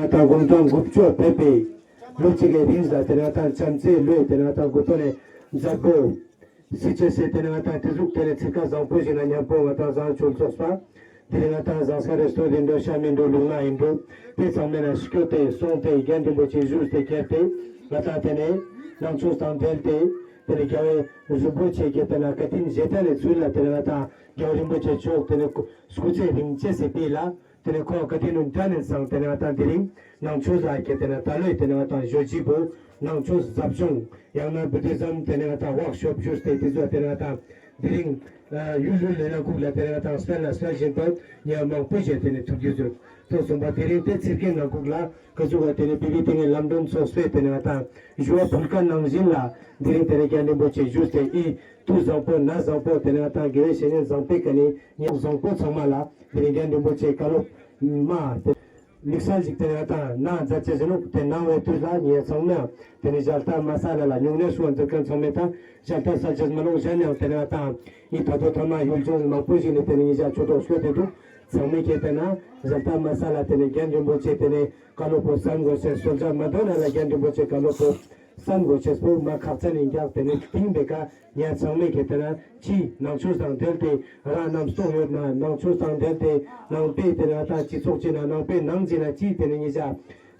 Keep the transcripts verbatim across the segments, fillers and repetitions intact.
ད་དགུང་གྲངས་དགུ་བཅུ་ཕེབས་པའི་ལོ་གཅིག་གི་རིང་ལ་དེ་ནས་ད་བྱམས་བརྩེའི་ལོའི་དེ་ནས་ད་དགུ་ཐོག་ནས་མཛད་སྒོ་སྲིད་ཆེད་སེ་དེ་ནས་ད་དེ་ཟུག་དེ་ནས་ཚིག་ཁ་བཟང་པོ་ཞིག་ན་མཉམ་པོ་ང་ད་བཟང་ཆོས་ཚོགས་པ་དེ་ནས་ད་བཟང་ས་རེ་སྟོད་ཡིན་འགྲོ་ཤ་མིན་འགྲོ་ལུག་ན་ཡིན་འགྲོ་དེ་ཚང་མས་ན་ཤི་སྐྱོ་སྟེ་སོང་སྟེ་རྒན་རིན་པོ་ཆེ་བཞུགས་ཏེ་ཁྱེར་ཏེ་ང་ད་དེ་ནས་ནང་ཆོས་དང་འབྲེལ་ཏེ་དེ་ནས་རྒྱལ་བའི་རིན་པོ་ཆེ་གི་དེ་ན་བཀའ་དྲིན་རྗེས་དྲན་ནས་ཚུལ་ལ་དེ་ནས་ང་ད་རྒྱལ་བ་རིན་པོ་ཆེ་མཆོག་དེ་ནས་སྐུ་ཚེ་རིང་བཅས་སི་ཕི་ལ། དེ་ནས་ཁོང་བཀའ་དྲིན་ལུང་དྲན་ནས་སང་དེ་ནས་ང་ཏང་དེ་རིང་ནང་ཆོས་ལ་ཁྱེད་དེ་ནས་ད་ལོས་དེ་ནས་ང་ཏང་ཞོ་ཅི་པོ་ནང་ཆོས་ཟབ་སྦྱོང་ཡང་ན་བུ་དི་ཛམ་དེ་ནས་ང་ཏང་ཝག་ཤོབ་ཞུས་ཏེ་དེ་ཚོ་དེ་ནས་ང་ཏང་དེ་རིང་ཡུལ་ལུལ་ལས་ན་ཁུག་ལ་དེ་ནས་ང་ཏང་སྤེལ་ལ་སྤེལ་བཞིན་དུ་ཉ་མང་པོ་ཞིག་དེ་ནས་ཐུགས་རྒྱུད་ཚོད་ཐོག་སོང་པ་དེ་རིང་དེ་ཚིར་ཀའི་ནང་ཁུག་ལ་ཁ་ཚུགས་པ་དེ་ནས་བི་བི་དེ་ནས་ལམ་སྒྲོན་ཚོགས་སྤེལ་དེ་ནས་ང་ཏང་ཞུ་བ་ཕུལ་ཁ་ནང་བཞིན་ལ་དེ་རིང་དེ་ནས་རྒྱ་འདྲེན་པོ་ཆེ་ཞུས་ཏེ་ཨི་དུ་བཟང་པོ་ན་བཟང་པོ་དེ་ནས་ང་ཏང་དགེ་བའི་བཤེས་གཉེན་བཟང་པོའི་ཀ་ནས་ཉ་བཟང་པོ་ཚང་མ་ལ་དེ་རིང་རྒྱ་འདྲེན་པོ་ཆེ་བཀའ་སློབ་མ་དེ། དམིགས་བསལ་ཞིག་དེ་ནས་ད་ནང་མཛད་ཆེ་ཟིན་ནོ་དེ་ནང་བའི་དུས་ལ་ཉེ་ཚང་མས་དེ་ནས་ཞལ་ལྟ་མ་ས་ལ་ལ་ཉུང་ནས་སུ་འཛུལ་མཁན་ཚང་མས་ད་ཞལ་ལྟ་ས་ཆེས་མ་ལོག་གཞན་ཡང་དེ་ནས་ད་ཡིན་ད་དོ་ཐ་མ་ཡུལ་ལྗོངས་མང་པོ་ཞིག་ནས་དེ་ནས་ཉེ་ཞག་ཆོས་ཐོག་ཤོད་དེ་འདུག་ཚང་མས་ཁྱེད་དེ་ན་ཞལ་ལྟ་མ་ས་ལ་དེ་ནས་རྒན་རིན་པོ་ཆེ་དེ་ནས་བཀའ་སློབ་པོ་གསན་དགོས་ཆེ་སོ་ཇག་མ་དོ་ན་ལ་རྒན་རིན་པོ་ཆེ་བཀའ་སློབ་པོ་གསན་དགོས་ཆེ་སྤོ་མ་ཁག་ཅན་ཡིན་ཀྱང་དེ་ནས་དིང་བེ་ཀ་ཉ་ཚང་མས་ཁྱེད་དེ་ན། ཅི་ནང་ཆོས་དང་འབྲེལ་ཏེ་རང་རྣམས་སོགས་ཡོད་ན་ནང་ཆོས་དང་འབྲེལ་ཏེ་ནང་པའི་དེ་ནས་ད་སྤྱི་ཚོགས་ཅི་ན་ནང་པའི་ནང་ཅི་ན་ཅི་དེ་ནས་ཉེ་ཆ་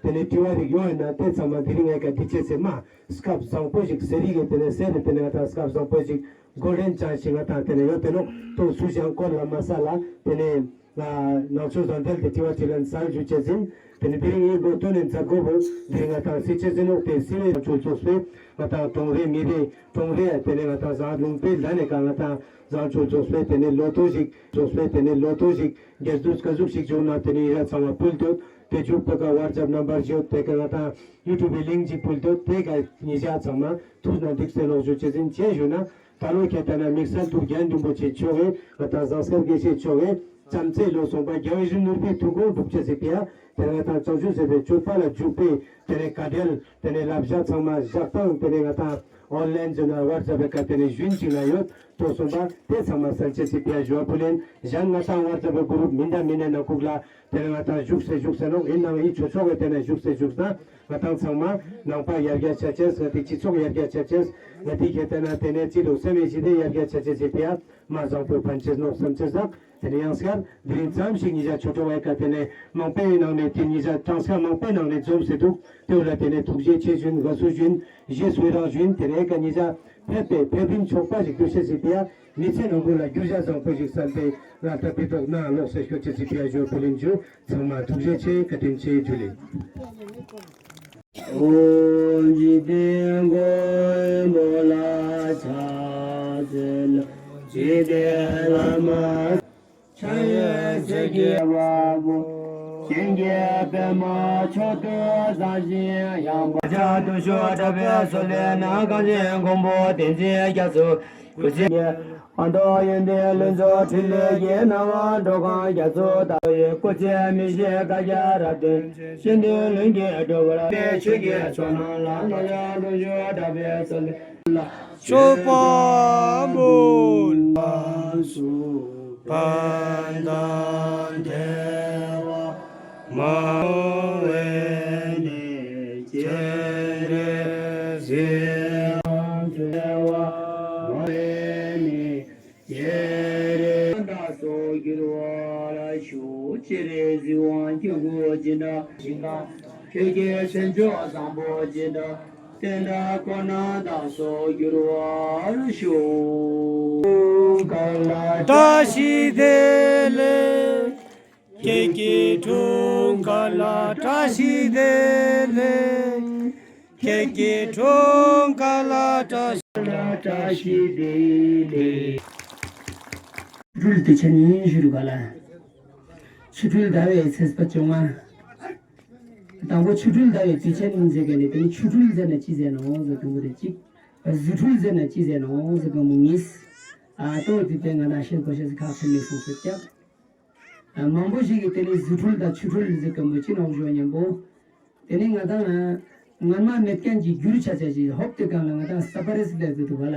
དེ་ནས་དྲི་བ་རིགས་ཡོང་ཡོད་ན་དེ་ཚང་མ་དེ་རིང་ངས་ཀ་འདི་བྱས་ཚེ་མ་སྐབས་བཟང་པོ་ཞིག་ཟེར་རིགས་དེ་ནས་ཟེར་རེ་དེ་ནས་ད་སྐབས་བཟང་པོ་ཞིག་གོ་རན་ཅང་ཞིག་ང་དང་དེ་ནས་ཡོད་དེ་ནོ་ཏོ་སུ་ཞང་སྐོར་ལ་མ་ས་ལ་དེ་ནས། ནང་ཆོས་དང་འབྲེལ་ཏེ་དྲི་བ་དྲིས་ལན་གསར་ཞུ་བྱེད་ཟིན། དེ་ནི་དེ་རིང་ངའི་མགོ་སྟོན་ནས་མཛད་སྒོ་བོ་འདིར་ང་དང་སྲིད་ཆེད་འཛིན་འོག་སྟེ་སྲིད་བློན་ཆོས་ཚོགས་སུ་ང་དང་གྲོང་རེ་མི་རེ་གྲོང་རེ་དེ་ནས་ང་དང་བཟང་ལུང་པའི་ལ་ནས་ཀ་ང་དང་བཟང་ཆོས་ཚོགས་སུ་དེ་ནས་ལོ་ཐོ་ཞིག་ཚོགས་སུ་དེ་ནས་ལོ་ཐོ་ཞིག་རྒྱལ་དུས་ཀ་ཟུག་ཞིག་བྱུང་ན་དེ་ནས་ཡི་ར་ཚང་བ་ཕུལ་དུ་དེ་ཆུ་ཕ་ཀ་བར་ཅབ་རྣམ་པར་བཞི་དེ་ཀ་ང་དང་ཡུ་ཊུབ་པའི་ལིང་ཅིག་ཕུལ་དུ་དེ་ཀ་ཉི་ཤ་ཚང་མ་ཐུགས་ན་འགྲིག་སེ་ལོག་ཞུ་བྱེད་ཟིན་བྱས་ཞུ་ན། ད་ལོ་ཁྱེད་ལྟ་ན་དམིགས་བསལ་དུ་རྒྱན་རིན་པོ་ཆེ་མཆོག་གིས་ང་དང་བཟང་སེར་དགེ་བཤེས་མཆོག་གིས་བྱམས་བརྩེའི་ལོ་སོང་པ་རྒྱལ་བའི་རིན་ནོར་བུའི་ཐུགས་དགོངས་སྒྲུབ་ཆེད་ཟེར་པས་དེ་ང་དང་བྱང་ཆུབ་སེམས་དཔའི་སྤྱོད་པ་ལ་འཇུག་པའི་དེ་ནས་བཀའ་འགྲེལ་དེ་ནས་བསླབ་བྱ་ཚང་མ་བཞག་སྟངས་དེ་ནས་ང་དང་ཨོན་ལན་ཟེར་ན་ཝ་ཊི་སེབ་ཀ་དེ་ནས་ཞུན་ཅིག་ན་ཡོད་དོ་སོང་པ་དེ་ཚང་མ་གསལ་ཆེད་ཟེར་པས་ཞོ་བུ་ལེན་གཞན་ང་དང་ཝ་ཊི་སེབ་གུ་རུབ་མི་འདྲ་མི་ནས་ན་ཁུག་ལ་དེ་ནས་ང་དང་བཞུགས་སེ་བཞུགས་སེ་ནོག་ཡིན་ནའང་ཡིད་ཆོས་ཆོག་གི་དེ་ནས་བཞུགས་སེ་བཞུགས་ན། ང་དང་ཚང་མ་ནང་པ་ཡར་རྒྱས་ཆ་ཆེས་ང་དེ་སྤྱི་ཚོགས་ཡར་རྒྱས་ཆ་ཆེས་ང་དེ་ཁྱེད་ལྟ་ན་དེ་ནས་སྤྱི་ལོ་སེམས་ཡིད་ཞི་བདེ་ཡར་རྒྱས་ཆ་ཆེས་ཟེར་པས་མ་བཟང་པོའི་ཕན་ཆེས་ནོག་བསམ་ཆེས་ཟག་དེ་ནས་ཡང་སྐར་འདི་རིང་ཙམ་ཞིག་ཉི་ཤ་ཆོས་གྲོགས་ཨེ་ཀ་དེ་ནས་མང་པོའི་ནང་ནས་དེ་ཉི་ཤ་གྲངས་ཀ་མང་པོའི་ནང་ནས་འཛོམས་སེ་འདུག་དེ་བ་ལ་དེ་ནས་ཐུགས་རྗེ་ཆེ་ཞུན་དགའ་བསུ་ཞུན་རྗེས་སུ་རང་ཞུན་དེ་ནས་ཨེ་ཀ་ཉི་ཤ་ཕེབས་པའི་ཕེབས་རིམ་ཆོག་པ་ཞིག་འདུ་ཤེས་ཟེར་པས། མི་ཚེ་ནང་ཁུལ་ལ་འགྱུར་བ་བཟང་པོ་ཞིག་བསལ་ཏེ་ང་ལྟ་བུའི་ཐོག་ན་ལོག་སེ་ཤོད་ཅེས་ཅིག་ཕྱིར་ཞོར་བུ་ལིན་ཇུ་ཚང་མ་ཐུགས་རྗེ་ཆེ་བཀའ་དྲིན་ཆེ་ཇུ་ལེ། ཨོ་འཇིག་རྟེན་མགོན་པོ་ལ་ཕྱག་འཚལ་ལོ། འཇིག་རྟེན་བླ་མ་འཆང་ཡོད་ཚེ་སྐྱེ་བ་པོ། ཞིང་གི་པདྨ་མཆོག་ཏུ་བཟང་ཞིང་ཡངས་པ། བྱ་དུ་ཞོ་དྲ་བའི་སོ་ལས་ན་གང་ཞིག་མགོན་པོ་བསྟན་འཛིན་རྒྱ་མཚོ་སྐུ་ཚེ། ཨ་མདོ་ཡོན་ཏན་ལྷུན་རྫོགས་འཕྲིན་ལས་ཀྱི་སྣང་བ་འགྲོ་ཁམས་རྒྱ་མཚོ་ལྟ་བུའི་སྐུ་ཚེ་མི་ཤིགས་བཀའ་རྒྱ་རབ་བརྟན་ཤིན་ཏུ་ལྷུན་གྱིས་གྲུབ་པར་པའི་ཆོས་ཀྱི་མཆོག་རྣམས་ལ་ནོར་ལ་འགྲོ་ཞུ་དྲ་བའི་སོ་ལས། མཆོད་པ་འབུལ། ཕན་དང་བདེ་བ་མང་བའི་གནས་ཀྱི་རེ་ཟེར་བ་མང་བའི་གནས་ཀྱི་རེ་ཟེར་བ་ལ་ཞུ་ཅི་རེ་ཟི་བང་གི་གོ་ཅི་འདྲ་ཞིང་ཁམས་ཁྱོད་ཀྱི་སེམས་མཆོག་བཟང་པོ་ཅི་འདྲ། དེ་འདྲ་ཁོ་ན་བདག་སོགས་འགྱུར་བར་ཤོག་བཀྲ་ཤིས་བདེ་ལེགས། ཁྱེད་ཀྱི་འཁྲུངས་སྐར་ལ་བཀྲ་ཤིས་བདེ་ལེགས། ཁྱེད་ཀྱི་འཁྲུངས་སྐར་ལ་བཀྲ་ཤིས་བདེ་ལེགས། སྤྲུལ་དུས་ཆེན་ཡིན་ཞུ་རུ་ག་ལ། ཆུ་སྤྲུལ་ཟླ་བའི་ཚེས་པ་བཅོ་ལྔ། དང་པོ་ཆུ་སྤྲུལ་ཟླ་བའི་དུས་ཆེན་ཟེར་གི་ནི་དེ་ནི་ཆུ་སྤྲུལ་ཟེར་ན་ཅི་ཟེར་ནོ་ཟེར་གི་མོ་དེ་གཅིག་བཟོ་སྤྲུལ་ཟེར་ན་ཅི་ཟེར་ནོ་ཟེར་གི་མོ་གཉིས། ཨ་ཏོ་དེ་དེ་ང་ན་ཤེས་གོ་ཤེས་ཁག་ཐུན་ནས་གསུངས་སོ་ཀྱང་། མང་པོ་ཞིག་གིས་དེ་ནི་བཟོ་སྤྲུལ་དང་ཆུ་སྤྲུལ་ཟེར་གི་མོ་ཅི་ནོ་ཞོ་མཉམ་པོ། དེ་ནི་ང་དང་ང་སྔར་མ་མེད་མཁན་གྱི་རྒྱུ་རུ་ཆ་ཆ་ཞིག་ཧོབ་དེ་གང་ལ་ང་དང་ས་པ་རེ་སི་ལས་ཟེར་དུ་བ་ལ།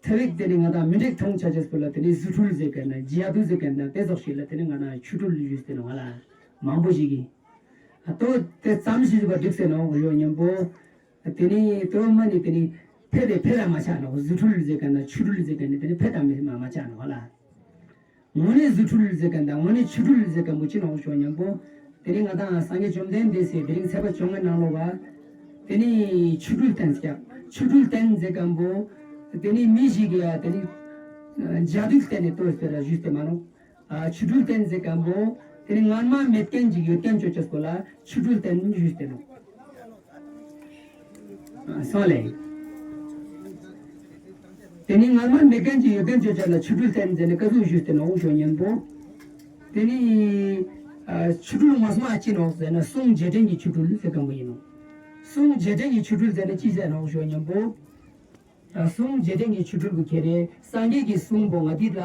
ཐ་བིག་དེ་ནི་ང་དང་མི་འགྲིག་མཐོང་ཆ་ཆེས་པོ་ལ་དེ་ནི་བཟོ་སྤྲུལ་ཟེར་གན་ན་ཇི་ཡ་དུ་ཟེར་གན་ན་དེ་ཙོག་ཞིག་ལ་དེ་ནི་ང་དང་ཆུ་སྤྲུལ་ཡུས་དེ་ནི་ང་ལ་མང་པོ་ཞིག་གིས། ལྟོ་དེ་ཙམ་ཞིག་བ་འགྲིག་ཟེར་ནོ་ཞོ་ཉམ་པོ། དེ་ནི་ལྟོ་མ་ནི་དེ་ནི་ཕེ་དེ་ཕེ་ར་མ་ཆགས་ནོ། རྫུ་འཕྲུལ་ཟེར་ག་ན་ཆུ་འཕྲུལ་ཟེར་ག་ནི་དེ་ནི་ཕེ་དང་མི་མ་མ་ཆགས་ནོ་ལ། དངོས་གནས་རྫུ་འཕྲུལ་ཟེར་ག་ན་དངོས་གནས་ཆུ་འཕྲུལ་ཟེར་ག་མོ་ཅི་ནོ་ཞོ་ཉམ་པོ། དེ་ནི་ང་དང་སངས་རྒྱས་བཅོམ་ལྡན་འདས་སི་དེ་རིང་ཚེས་པ་བཅོ་ལྔ་ནང་ལོ་བ། དེ་ནི་ཆུ་འཕྲུལ་བསྟན་སྐྱབས། ཆུ་འཕྲུལ་བསྟན་ཟེར་ག་མོ། དེ་ནི་མི་ཞིག་གི་ཡ་དེ་ནི་ཇ་དུལ་བསྟན་ནས་ལྟོས་ཟེར་ར་ཞུས་ཏེ་མ་ནོ། ཆུ་འཕྲུལ་བསྟན་ཟེར་ག་མོ། དེ་ནི་སྔར་མ་མེད་མཁན་གྱི་ཡོད་མཁན་ཅོ་ཅེས་པོ་ལ་ཆུ་འཕྲུལ་བསྟན་ཞུས་ཏེ་ནོ། སོང་ལེ། དེ་ནི་སྔར་མ་མེད་མཁན་གྱི་ཡོད་མཁན་ཅོ་ཅེས་ལ་ཆུ་འཕྲུལ་བསྟན་ཟེར་ནས་བཀའ་ཟུར་ཞུས་ཏེ་ནོ་ཞོ་ཉམ་པོ། དེ་ནི་ཆུ་འཕྲུལ་ངོ་མ་ཅི་ནོ་ཟེར་ན་གསུང་རྗེས་དྲན་གྱི་ཆུ་འཕྲུལ་ཟེར་ག་མོ་ཡིན་ནོ། གསུང་རྗེས་དྲན་གྱི་ཆུ་འཕྲུལ་ཟེར་ན་ཅི་ཟེར་ནོ་ཞོ་ཉམ་པོ། གསུང་རྗེས་དྲན་གྱི་ཆོ་འཕྲུལ་བུ་ཁྱེད་རེ་སངས་རྒྱས་ཀྱི་གསུང་པོ་ང་འདི་ལ་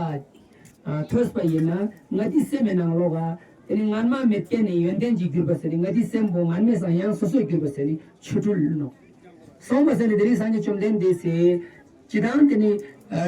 ཐོས་པ་ཡིན་ན་ང་འདི་སེམས་མེད་ནང་ལོག་ག། དེ་ནི་སྔར་མ་མེད་མཁན་ནས་ཡོན་ཏན་གྱི་གྱུར་པ་ཟེར་ནི་ང་འདི་སེམས་པོ་སྔར་མེད་སང་ཡང་སོ་སོའི་གྱུར་པ་ཟེར་ནི་ཆོ་འཕྲུལ་ནོ། སོང་པ་ཟེར་ནི་དེ་རིང་སངས་རྒྱས་བཅོམ་ལྡན་འདས་སེ། ཅི་དང་དེ་ནི་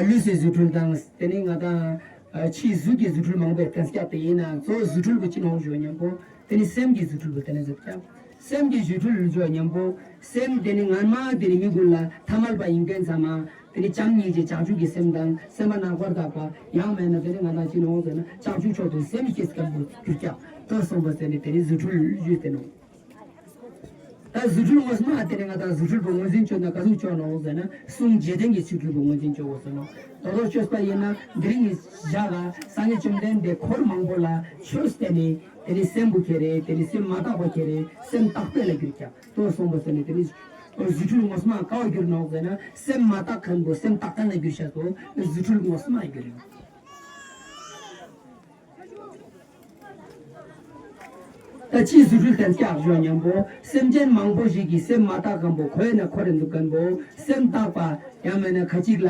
ལུས་སི་རྫུ་འཕྲུལ་དང་དེ་ནི་ང་དང་ཕྱིའི་གཟུགས་ཀྱི་རྫུ་འཕྲུལ་མང་པོའི་བསྟན་སྐྱབས་དེ་ཡིན་ན་གཙོ་བོ་རྫུ་འཕྲུལ་བུ་ཅི་ནོ་ཞོ་ཉམ་པོ། དེ་ནི་སེམས་ཀྱི་རྫུ་འཕྲུལ་བུ་དེ་ནི་ཟེར་ཀྱང་། སེམས་ཀྱི་རྫུ་འཕྲུལ་ལུས་སྦྱོར་ཉམ་པོ། སེམས་དེ་ནི་སྔར་མ་དེ་ནི་མི་ཀུན་ལ་ཐ་མལ་པ་ཡིན་མཁན་ཚང་མ་དེ་ནི་བྱམས་སྙིང་རྗེ་བྱང་ཆུབ་ཀྱི་སེམས་དང་སེམས་པ་ནག་པར་དག་པ་ཡང་མེད་ན་དེ་ནི་ང་དང་ཅི་ནོ་ཟེར་ན་བྱང་ཆུབ་མཆོག་ཏུ་སེམས་བསྐྱེད་སྐམ་པོ་གྱུར་ཀྱང་ལྟོས་སོང་པ་ཟེར་ནི་དེ་ནི་རྫུ་འཕྲུལ་ཞུས་ཏེ་ནོ། ད་རྫུ་འཕྲུལ་ངོ་མ་དེ་ནི་ང་དང་རྫུ་འཕྲུལ་པོ་ངོས་འཛིན་བྱོས་ན་ག་ཟུག་བྱོས་ནོ་ཟེར་ན་གསུང་རྗེས་དྲན་གྱི་རྫུ་འཕྲུལ་པོ་ངོས་འཛིན་བྱོས་དགོས་ཟེར་ནོ། དོ་དོ་བཅོས་པ་ཡིན་ན་དེ་རིང་ནི་ཞག་ལ་སངས་རྒྱས་བཅོམ་ལྡན་འདས་འཁོར་མང་པོ་ལ་ཆོས་བསྟན་ནས། དེ་ནི་སེམས་པོ་ཁྱེར་རེ་དེ་ནི་སེམས་མ་དག་པ་ཁྱེར་རེ་སེམས་རྟག་པས་ལ་གྱུར་ཀྱང་ལྟོས་སོང་པ་ཟེར་ནས་དེ་ནི་རྫུ་འཕྲུལ་ངོ་མ་ག་བ་གྱུར་ནོ་ཟེར་ན་སེམས་མ་དག་མཁན་པོ་སེམས་རྟག་མཁན་ལ་གྱུར་ཤག་ཏོ་རྫུ་འཕྲུལ་ངོ་མ་གྱུར་ཡོད། ད་ཅིའི་རྫུ་འཕྲུལ་དེ་སྐྱག་བཞོ་ཉམ་པོ་སེམས་ཅན་མང་པོ་ཞིག་གིས་སེམས་མ་དག་མཁན་པོ་ཁོའི་ན་ཁོ་རེ་འདུག་མཁན་པོ་སེམས་དག་པ་ཡང་མེད་ན་ཁ་ཅིག་ལ།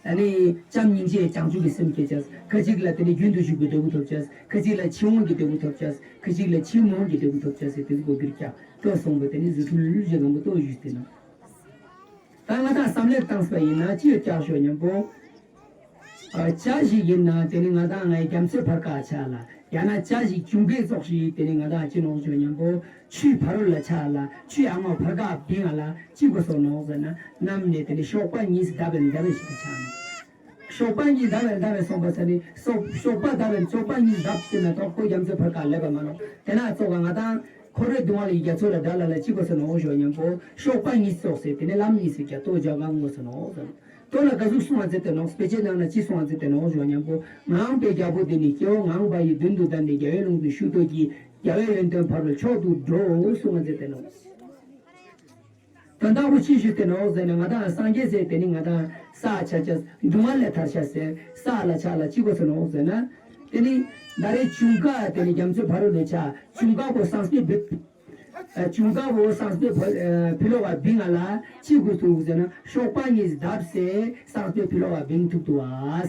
ཨ་ནི་བྱམས་སྙིང་རྗེ་བྱང་ཆུབ་ཀྱི་སེམས་སྐྱེ་ཅེས། ཁ་ཅིག་ལ་དེ་ནི་རྒྱུན་དུ་ཞུགས་པའི་འབྲས་བུ་ཐོབ་ཅེས། ཁ་ཅིག་ལ་ཕྱིར་འོང་གི་འབྲས་བུ་ཐོབ་ཅེས། ཁ་ཅིག་ལ་ཕྱིར་མི་འོང་གི་འབྲས་བུ་ཐོབ་ཅེས་ཟེར་དེ་ཚོ་གོ་གྱུར་ཀྱང་ལྟོས་སོང་པ་དེ་ནི་རྫུ་འཕྲུལ་ཞེས་ལམ་པོ་ལྟོས་ཞུས་ཏེ་ན། ད་ང་དང་བསམ་བློ་བཏང་ས་ཡིན་ན་ཅི་ཡོད་ཀྱག་ཞོ་ཉམ་པོ། ཨ་ཅ་ཞིག་ཡིན་ན་དེ་ནི་ང་དང་ངའི་རྒྱ་མཚོའི་བར་ཀ་ཆ་ལ་ཡང་ན་ཅ་ཞིག་ཅུང་གེ་ཙོགས་ཤིག་དེ་ནི་ང་དང་ཅི་ནོག་ཞོ་ཉམ་པོ། ཆུའི་ཕ་རོལ་ལ་ཆ་ལ་ཆུའི་ཨ་མ་བར་ཀ་བིང་ང་ལ་ཅི་དགོས་སོ་ནོག་ཟེར་ན་གནམ་ནས་དེ་ནི་གཤོག་པ་གཉིས་ཟླ་བའི་ཟླ་བའི་ཞིག་ཏུ་ཆགས་ནོག་གཤོག་པ་གཉིས་ཟླ་བའི་ཟླ་བའི་སོང་པ་ས་ནི་གཤོག་གཤོག་པ་ཟླ་བའི་གཤོག་པ་གཉིས་ཟླ་ཟེར་ན་ཐོག་ཁོ་རྒྱ་མཚོ་བར་ཀ་ལེབ་པ་མ་ནོག་དེ་ན་ཙོག་ག་ང་དང་འཁོར་བའི་སྡུག་བསྔལ་ལ་རྒྱ་མཚོ་ལ་དགྲ་ལ་ལ་ཅི་དགོས་སོ་ནོག་ཞོ་ཉམ་པོ་གཤོག་པ་གཉིས་ཙོགས་ཟེར་དེ་ནི་ལམ་གཉིས་ཟེར་རྒྱ་ཏོ་རྒྱ་གང་དགོས་སོ་ནོག་ཟེར། ལྟོས་ལ་ག་ཟུག་གསུང་བ་མཛད་དེ་ནོག་དཔེ་ཆའི་ནང་ན་ཅི་གསུང་བ་མཛད་དེ་ནོག་ཞོ་ཉམ་པོ། ངང་པའི་རྒྱལ་པོ་འདི་ནི་སྐྱེ་བོ་ངང་པ་ཡི་མདུན་དུ་བདར་ནས་རྒྱལ་བའི་ལུང་དུ་ཞུགས་ཏོ་གྱིས་རྒྱལ་བའི་ཡོན་ཏན་ཕ་རོལ་མཆོག་ཏུ་འགྲོའོ་གསུང་བ་མཛད་དེ་ནོག་དོན་དག་པོ་ཅི་ཞུས་ཏེ་ནོག་ཟེར་ན་ང་དང་སངས་རྒྱས་ཟེར་དེ་ནི་ང་དང་ས་ཆ་ཆ་སྡུག་བསྔལ་ལས་ཐར་ཤ་ཟེར་ས་ལ་ཆ་ལ་ཅི་དགོས་སོ་ནོག་ཟེར་ན། དེ་ནི་ད་རེས་ཅུང་ཀ་དེ་ནི་རྒྱ་མཚོའི་ཕ་རོལ་ནས་ཆ་ཅུང་ཀ་པོ་སངས་རྒྱས་བིབ། ཅུང་ཀ་བོ་སངས་རྒྱས་ཕ་ཕི་ལོ་བ་བིང་ང་ལ་ཅི་དགོས་འདུག་ཟེར་ན་གཤོག་པ་གཉིས་བརྡབས་སེ་སངས་རྒྱས་ཕི་ལོ་བ་བིང་ཐུབ་འདུག་ཨ།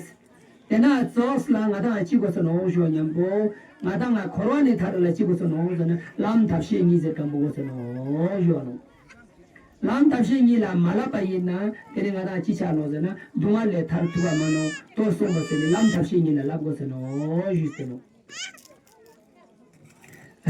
དེ་ན་ཙོགས་ལ་ང་དང་ཅི་དགོས་སོ་ནོག་ཞོ་ཉམ་པོ། ང་དང་ང་འཁོར་བ་ནས་ཐར་ལ་ཅི་དགོས་སོ་ནོག་ཟེར་ན་ལམ་ཐབས་ཤེས་གཉིས་ཟེར་གམ་པོ་དགོས་སོ་ནོག་ཞོ་ནོག་ལམ་ཐབས་ཤེས་གཉིས་ལ་མ་ལབ་པ་ཡིན་ན་དེ་ནི་ང་དང་ཅི་ཆགས་ནོག་ཟེར་ན་སྡུག་བསྔལ་ལས་ཐར་ཐུབ་པ་མ་ནོག་ལྟོས་སོང་པ་ཟེར་ནི་ལམ་ཐབས་ཤེས་གཉིས་ལ་ལབ་དགོས་སོ་ནོག་ཞུས་ཟེར་ནོག་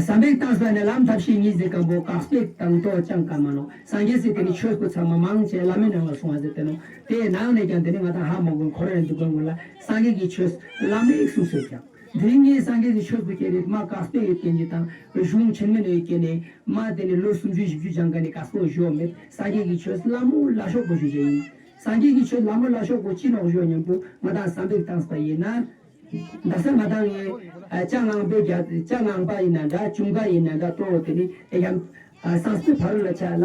བསམ་པའི་བཏང་ས་ནས་ལམ་ཐབས་ཤེས་གཉིས་ཟེར་གམ་པོ་བཀག་སྤེལ་དང་ལྟོ་ཅང་ཀ་མ་ནོག་སངས་རྒྱས་སི་དེ་ནི་ཆོས་སྐུ་ཚང་མ་མང་ཆེ་བླ་མའི་ནང་ལ་གསུང་བ་ཟེར་ཏེ་ནོག་དེའི་ནང་ནས་ཀྱང་དེ་ནི་ང་དང་ཧ་མ་གོ་འཁོར་ར་འདུག་གོ་ལ་སངས་རྒྱས་ཀྱི་ཆོས་བླ་མའི་གསུང་ཟེར་ཀྱང་། དེ་རིང་ངས་སངས་རྒྱས་ཀྱི་ཆོས་སྐུ་ཁྱེར་རེ་མ་བཀག་སྤེལ་ཡོད་མཁན་གྱི་དང་གཞུང་ཆེན་མོ་ནས་ཡོད་མཁན་ནས་མ་དེ་ནི་ལོ་སུམ་ཅུ་བཞི་བཅུ་སྦྱང་མཁན་ནི་བཀག་སྤོ་ཞོ་མེད་སངས་རྒྱས་ཀྱི་ཆོས་བླ་མོ་བླ་ཤོག་པོ་ཞུ་བྱེད་ཡིན། སངས་རྒྱས་ཀྱི་ཆོས་བླ་མོ་བླ་ཤོག་པོ་ཅི་ནོག་ཞོ་ཉམ་པོ་ང་དང་བསམ་པའི་བཏང་ས་ཡིན་ན། ད་ས་ང་དང་ངས་ཅ་ངང་པའི་རྒྱ་ཅ་ངང་པ་ཡིན་ན་འདྲ་ཅུང་ག་ཡིན་ན་འདྲ་ལྟོ་དེ་ནི་ཡང་སངས་རྒྱས་ཕ་རོལ་ལ་ཆ་ལ་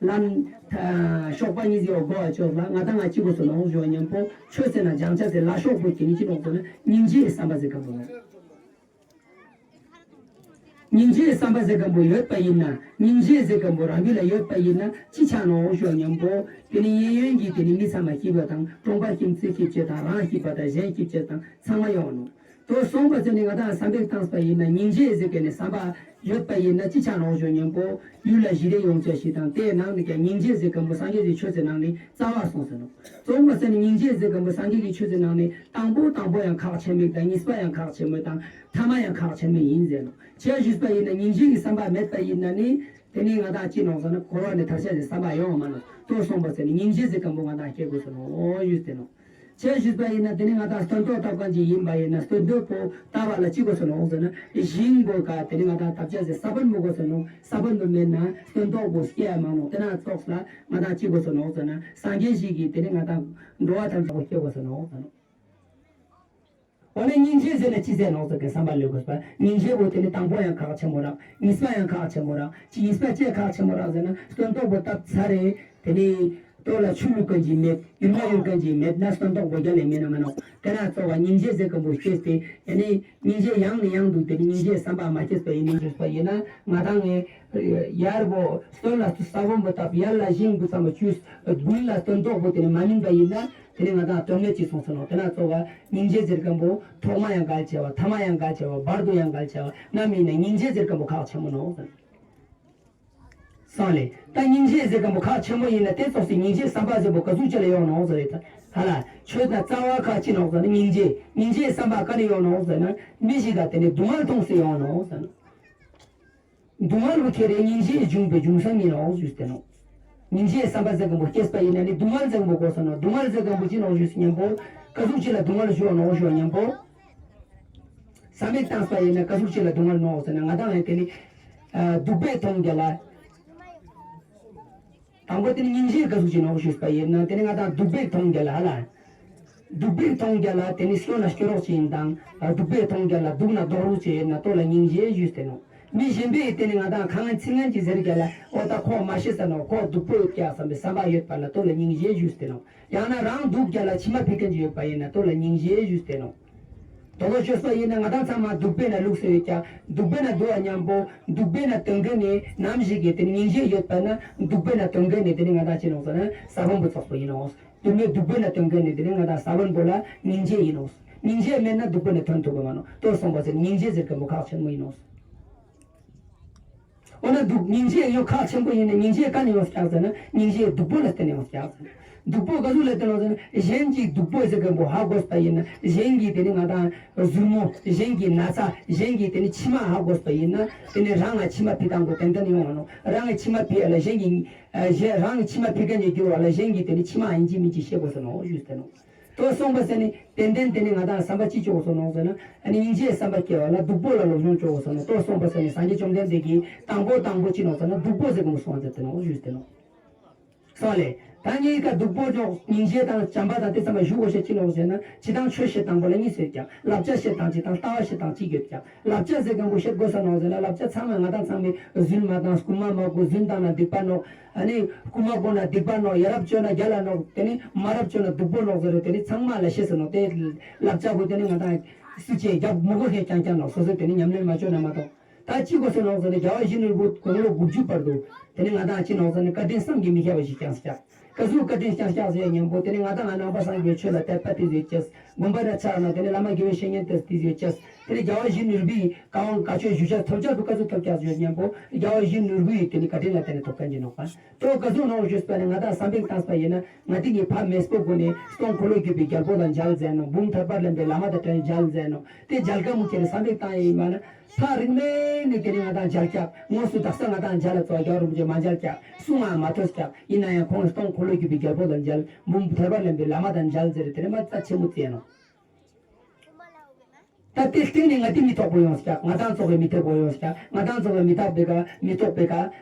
ལམ་གཤོག་པ་གཉིས་ཡོད་དགོ་ཅོག་ལ་ང་དང་ང་ཅི་དགོས་སོ་ནོག་ཞོ་ཉམ་པོ་ཆོས་ཟེར་ན་སྦྱང་བྱ་ཟེར་བླ་ཤོག་པོ་དེ་ནི་ཅི་ནོག་ཟེར་ན་སྙིང་རྗེའི་བསམ་པ་ཟེར་གམ་པོ་ནོག་སྙིང་རྗེའི་བསམ་པ་ཟེར་གམ་པོ་ཡོད་པ་ཡིན་ན་སྙིང་རྗེ་ཟེར་གམ་པོ་རང་རྒྱུད་ལ་ཡོད་པ་ཡིན་ན་ཅི་ཆགས་ནོག་ཞོ་ཉམ་པོ་དེ་ནི་གཡས་གཡོན་གྱི་དེ་ནི་མི་ཚང་མ་སྐྱིད་པ་དང་གྲོང་པ་ཁྱིམ་མཚེས་སྐྱིད་ཅེས་དང་རང་སྐྱིད་པ་དང་གཞན་སྐྱིད་ཅེས་དང་ཚང་མ་ཡོང་ནོག་དོ་གསུངས་པ་ཚེ་ནི་ང་དང་བསམ་པས་བཏང་པ་ཡིན་ན་སྙིང་རྗེ་ཟེར་མཁན་ནི་བསམ་པ་ཡོད་པ་ཡིན་ན་ཅི་ཆ་ནོག་ཞུ་སྙམ་པོ། ཡུལ་ལ་ཞི་བདེ་ཡོང་ཆ་ཞིག་དང་དེའི་ནང་ནས་ཀྱང་སྙིང་རྗེ་ཟེར་མཁན་པོ་སངས་རྒྱས་ཀྱི་ཆོས་ཚེ་ནང་ནས་རྩ་བ་སོང་ཟེར་ནོག་གསུངས་པ་ཚེ་ནི་སྙིང་རྗེ་ཟེར་མཁན་པོ་སངས་རྒྱས་ཀྱི་ཆོས་ཚེ་ནང་ནས་དང་པོ་དང་པོ་ཡང་ཁག་ཆེན་མོ་དང་གཉིས་པ་ཡང་ཁག་ཆེན་མོ་དང་ཐ་མ་ཡང་ཁག་ཆེན་མོ་ཡིན་ཟེར་ནོག་ཅེས་ཞུས་པ་ཡིན་ན་སྙིང་རྗེ་གི་བསམ་པ་མེད་པ་ཡིན་ན་ནི། དེ་ནི་ང་དང་ཅི་ནོག་ཟེར་ན་འཁོར་བ་ནས་ཐར་ཆ་ཟེར་བསམ་པ་ཡོང་བ་མ་ནོག་དོ་གསུངས་པ་ཚེ་ནི་སྙིང་རྗེ་ཟེར་མཁན་པོ་ང་དང་སྐྱེ་དགོས་ཟེར་ནོག་ཞུས་ཏེ་ནོག་ཅེས་ཞུས་པ་ཡིན་ན་དེ་ནི་ང་དང་སྟོན་ཐོག་ཐོབ་མཁན་ཅིག་ཡིན་པ་ཡིན་ན་སྟོན་ཐོག་པོ་བཏབ་པ་ལ་ཅི་དགོས་ཟེར་ནོག་ཟེར་ན་ཞིང་པོ་ག་དེ་ནི་ང་དང་བཏབ་ཆ་ཟེར་ས་བོན་པོ་དགོས་ཟེར་ནོག་ས་བོན་པོ་མེད་ན་སྟོན་ཐོག་པོ་སྐྱེ་ཡ་མ་ནོག་དེ་ན་ཙོགས་ལ་ང་དང་ཅི་དགོས་ཟེར་ནོག་ཟེར་ན་སངས་རྒྱས་ཞིག་གིས་དེ་ནི་ང་དང་འགྲོ་བ་ཐམས་ཅད་པོ་སྐྱེ་དགོས་ཟེར་ནོག་ཟེར་ནོག་འོ་ན་སྙིང་རྗེ་ཟེར་ན་ཅི་ཟེར་ནོག་ཟེར་གི་བསམ་པ་ལོས་དགོས་པ། སྙིང་རྗེ་པོ་དེ་ནི་དང་པོ་ཡང་ཁག་ཆེན་པོ་རང་། གཉིས་པ་ཡང་ཁག་ཆེན་པོ་རང་། ཅི་གཉིས་པ་ཅི་ཁག་ཆེན་པོ་རང་ཟེར་ན་སྟོན་ཐོག་པོ་བཏབ་ཚར་རེད། དེ་ནི་ལྟོ་ལ་ཆུ་བླུག་མཁན་ཅིག་མེད། ཡུར་མ་ཡུར་མཁན་ཅིག་མེད་ན་སྟོན་ཐོག་པོ་རྒྱལ་ལས་མེད་ན་མ་ནོག་དེ་ན་གཙོ་བ་སྙིང་རྗེ་ཟེར་མཁན་པོ་སྐྱེས་ཏེ་ཡ་ནི་སྙིང་རྗེ་ཡང་ནས་ཡང་དུ་དེ་ནི་སྙིང་རྗེ་བསམ་པ་མ་སྐྱེས་པ་ཡིན་ནི་འཇུག་པ་ཡིན་ན་ང་དང་ངས་ཡར་པོ་སྟོན་ལ་ས་བོན་པོ་བཏབ། ཡར་ལ་ཞིང་པོ་ཚང་མ་བཅུས། དགུན་ལ་སྟོན་ཐོག་པོ་དེ་ནི་མ་སྨིན་པ་ཡིན་ན། དེ་ནི་ང་དང་དོན་མེད་ཅིག་སོང་ཟེར་ནོག་དེ་ན་གཙོ་བ་སྙིང་རྗེ་ཟེར་མཁན་པོ་ཐོག་མ་ཡང་འགལ་ཆེ་བ། ཐ་མ་ཡང་འགལ་ཆེ་བ། བར་དུ་ཡང་འགལ་ཆེ་བ། ན་མིན་ན་སྙིང་རྗེ་ཟེར་མཁན་པོ་ཁག་ཆེན་པོ་ནོག་ཟེར། སོང་ལེ། ད་སྙིང་རྗེ་ཟེར་མཁན་པོ་ཁག་ཆེན་པོ་ཡིན་ན་དེ་ཙོགས་སེ་སྙིང་རྗེ་བསམ་པ་ཟེར་པོ་ག་ཟུག་ཅིག་ལ་ཡོང་ནོག་ཟེར་རེད་ད། ཧ་ལ་ཆོས་དང་རྩ་བ་ཁག་ཅི་ནོག་ཟེར་ན་སྙིང་རྗེ། སྙིང་རྗེ་བསམ་པ་ག་ནས་ཡོང་ནོག་ཟེར་ན་མི་ཞིག་ག་དེ་ནི་སྡུག་བསྔལ་མཐོང་སེ་ཡོང་ནོག་ཟེར་ན། སྡུག་བསྔལ་བོ་ཁྱེད་རའི་སྙིང་རྗེ་འབྱུང་པའི་འབྱུང་ས་ཡིན་ནོག་ཞུས་ཏེ་ནོག་སྙིང་རྗེ་བསམ་པ་ཟེར་མཁན་པོ་སྐྱེས་པ་ཡིན་ན་ནི་སྡུག་བསྔལ་ཟེར་མཁན་པོ་དགོས་ས་ནོག་སྡུག་བསྔལ་ཟེར་མཁན་པོ་ཅི་ནོག་ཞུས་སྙམ་པོ། ག་ཟུག་ཅིག་ལ་སྡུག་བསྔལ་ཞུ་ནོག་ཞུ་སྙམ་པོ། བསམ་པས་བཏང་པ་ཡིན་ན་ག་ཟུག་ཅིག་ལ་སྡུག་བསྔལ་ནོག་ཟེར་ན་ང་དང་ངས་དེ་ནི། ཨ། སྡུག་པས་མཐོང་རྒྱལ་ལ། དང་པོ་དེ་ནི་སྙིང་རྗེ་ག་ཟུག་ཅིག་ནོག་ཞུས་པ་ཡིན་ན་དེ་ནི་ང་དང་སྡུག་པས་མཐོང་རྒྱལ་ལ་ཧ་ལ། སྡུག་པས་མཐོང་རྒྱལ་ལ་དེ་ནི་སྐྱོ་ན་སྐྱོ་རོགས་ཅིག་ཡིན་དང་། སྡུག་པས་མཐོང་རྒྱལ་ལ་སྡུག་ན་ལྡོག་རོགས་ཅིག་ཡིན་ན་ལྟོ་ལ་སྙིང་རྗེ་ཞུས་ཏེ་ནོག་མི་གཞན་པས་དེ་ནི་ང་དང་ཁ་ངན་ཚིག་ངན་ཅིག་ཟེར་རྒྱལ་ལ་ཨོ་ད་ཁོ་མ་ཤི་ས་ནོག་ཁོ་སྡུག་པོ་ཡོད་ཀྱག་བསམ་པའི་བསམ་པ་ཡོད་པ་ལ་ལྟོ་ལ་སྙིང་རྗེ་ཞུས་ཏེ་ནོག་ཡང་ན་རང་སྡུག་རྒྱལ་ལ་མཆི་མ་ཕིག་མཁན་ཅིག་ཡོད་པ་ཡིན་ན་ལྟོ་ལ་སྙིང་རྗེ་ཞུས་ཏེ་ནོག་དོ་ལོ་ཅོས་པ་ཡིན་ན་ང་དང་ཚང་མ་སྡུག་པས་ན་ལུགས་སུ་ཡོད་ཀྱག་སྡུག་པས་ན་སྡུག་པ་མཉམ་པོ། སྡུག་པས་ན་དོན་མཁན་ནི་ནམ་ཞིག་གི་དེ་ནི་སྙིང་རྗེ་ཡོད་པ་ན་སྡུག་པས་ན་དོན་མཁན་ནི་དེ་ནི་ང་དང་ཅི་ནོག་ཟེར་ན་ས་བོན་པོ་ཙོགས་པོ་ཡིན་ནོག་དོན་མེད་སྡུག་པས་ན་དོན་མཁན་ནི་དེ་ནི་ང་དང་ས་བོན་པོ་ལ་སྙིང་རྗེ་ཡིན་ནོག་སྙིང་རྗེ་མེད་ན་སྡུག་པས་ན་དོན་ཐུབ་པ་མ་ནོག་དོ་སོང་པ་ཟེར་སྙིང་རྗེ་ཟེར་མཁན་པོ་ཁག་ཆེན་མོ་ཡིན་ནོག་འོ་ན་སྡུག་སྙིང་རྗེ་ཡོད་ཁག་ཆེན་པོ་ཡིན་ན་སྙིང་རྗེ་ག་ནས་ཡོང་ཀྱག་ཟེར་ན་སྙིང་རྗེ་སྡུག་པོ་ལ་བརྟེན་ནས་ཡོང་ཀྱག་ཟེར། སྡུག་པོ་ག་ཟུག་ལ་བརྟེན་ནས་ཟེར་ན་གཞན་གྱིས་སྡུག་པོ་ཟེར་མཁན་པོ་ཧ་གོ་བ་ཡིན་ན་གཞན་གྱིས་དེ་ནི་ང་དང་ཟུར་མོ་གཞན་གྱི་ན་ཚ་གཞན་གྱིས་དེ་ནི་མཆི་མ་ཧ་གོ་བ་ཡིན་ན་དེ་ནི་རང་ང་མཆི་མ་ཕི་ཐང་པོ་ཏན་ཏན་ཡོང་བ་ནོག་རང་ང་མཆི་མ་ཕི་ཡ་ལ་གཞན་གྱི་ཨ་གཞན་རང་ང་མཆི་མ་ཕི་མཁན་གྱི་འགྱུར་བ་ལ་གཞན་གྱིས་དེ་ནི་མཆི་མ་ཡིན་གཅིག་མིན་གཅིག་ཤེས་དགོས་ས་ནོག་ཞུས་ཏེ་ནོག་དོ་སོང་པ་ཟེར་ནི་ཏན་ཏན་དེ་ནི་ང་དང་བསམ་པ་ཅི་ཅོག་སོང་ནོག་ཟེར་ན་ཨ་ནི་སྙིང་རྗེའི་བསམ་པ་སྐྱེ་བ་ལ་སྡུག་པོ་ལ་སློབ་སྦྱོང་ཅོག་སོང་ནོག་དོ་སོང་པ་ཟེར་ནི་སངས་རྒྱས་བཅོམ་ལྡན་འདས་ཀྱིས་དང་པོ་དང་པོ་ཅི་ནོག་ཟེར་ན་སྡུག་པོ་ཟེར་གི་མོ་སོང་ཟེར་ཏེ་ནོག་ཞུས་ཏེ་ནོག་སོང་ལེ། ད་ངའི་ཀ་སྡུག་པོ་ཅོག་སྙིང་རྗེ་དང་བྱམས་པ་དང་དེ་ཚང་མ་ཞུ་དགོས་ཤེས་ཅི་ནོག་ཟེར་ན་སྤྱིར་བཏང་ཆོས་བཤད་སྟངས་པོ་ལ་གཉིས་ཡོད་ཀྱག་བསླབ་བྱ་བཤད་སྟངས་གཅིག་དང་ལྟ་བ་བཤད་སྟངས་གཅིག་ཡོད་ཀྱག་བསླབ་བྱ་ཟེར་མཁན་པོ་བཤད་དགོས་ས་ནོག་ཟེར་ན་བསླབ་བྱ་ཚང་མ་ང་དང་ཚང་མས་རྫུན་མ་བཏང་རྐུན་མ་མ་རྐུ། རྫུན་བཏང་ན་སྡིག་པ་ནོག་ཨ་ནི་རྐུན་མ་རྐུ་ན་སྡིག་པ་ནོག་ཡ་རབས་སྤྱོད་ན་རྒྱལ་ལ་ནོག་དེ་ནི་མ་རབས་སྤྱོད་ན་སྡུག་པོ་ནོག་ཟེར་རེད། དེ་ནི་ཚང་མ་ལ་ཤེས་ས་ནོག་དེ་བསླབ་བྱ་པོ་དེ་ནི་ང་དང་སུ་ཅེས་རྒྱབ་མི་དགོས་ཤེས་རྐྱང་རྐྱང་ནོག་སོ་སོས་དེ་ནི་ཉམས་ལེན་མ་བཅོས་ན་མ་གཏོགས། ད་ཅི་དགོས་ས་ནོག་ཟེར་ན་རྒྱལ་བ་ཡིད་བཞིན་ནོར་བུ་དགུང་ལོ་དགུ་བཅུ་བར་དུ་དེ་ནི་ང་དང་ཅི་ནོག་ཟེར་ན་བཀའ་དྲིན་བསམ་གྱིས་མི་ཁྱབ་པ་ཞིག་བསྐྱངས་ཀྱག་ག་ཟུག་བཀའ་དྲིན་བསྐྱངས་ཀྱག་ཟེར་མཁན་པོ་དེ་ནི་ང་དང་ང་ནང་པ་སངས་རྒྱས་ཆོས་ལ་དད་པ་དེ་ཡོད་ཅེས། དགོན་པ་ར་ཆགས་ན་དེ་ནི་བླ་མ་དགེ་བའི་བཤེས་གཉེན་དེ་དེ་ཡོད་ཅེས། དེ་ནི་རྒྱལ་བ་ཡིད་བཞིན་ནོར་བུའི་བཀའ་དབང་བཀའ་ཆོས་ཞུ་བྱ་ཐོབ་བྱ་དུ་ག་ཚོད་ཐོབ་ཀྱག་ཟེར་མཁན་པོ་རྒྱལ་བ་ཡིད་བཞིན་ནོར་བུའི་དེ་ནི་བཀའ་དྲིན་ལ་བརྟེན་ནས་ཐོབ་མཁན་གྱི་ནོག་པ། དོ་ག་ཟུག་ནོག་ཞུས་པ་ནི་ང་དང་བསམ་པས་བཏང་པ་ཡིན་ན་ང་དེ་གི་ཕ་མེས་པོ་ཀུན་ནས་སྟོང་འཁོར་ལོས་སྒྱུར་བའི་རྒྱལ་པོ་ལ་མཇལ་མཛད་ནོག་འབུམ་ཐེར་པ་ལེན་པའི་བླ་མ་དང་བྲལ་མཇལ་མཛད་ནོག་དེ་མཇལ་ཁ་མུ་ཁྱེར་བསམ་པས་བཏང་ཡིན་མ་ན། ཐག་རིང་མིན་ནས་དེ་ནི་ང་དང་མཇལ་ཀྱག་དངོས་སུ་དག་ས་ང་དང་མཇལ་ལ་ཙོགས་རྒྱལ་བ་རིན་པོ་ཆེ་མ་མཇལ་ཀྱག་གསུང་ང་མ་ཐོས་ཀྱག་ཡིན་ན་ཡང་ཁོང་སྟོང་འཁོར་ལོས་སྒྱུར་བའི་རྒྱལ་པོ་ལ་མཇལ། འབུམ་ཐེར་པ་ལེན་པའི་བླ་མ་དང་མཇལ་ཟེར་དེ་ནི་མ་རྩ་ཆེན་མོ་བརྩི་ནོག་ད་དེ་སྟེང་ནས་ང་དེ་མི་ཐོག་པོ་ཡོང་ཀྱག་ང་དང་ཚོ་གི་མི་ཐོག་པོ་ཡོང་ཀྱག་ང་དང་ཚོ་གི་མི་ཐོག་པའི་ཀ་མི་ཐོག་པའི་ཀ་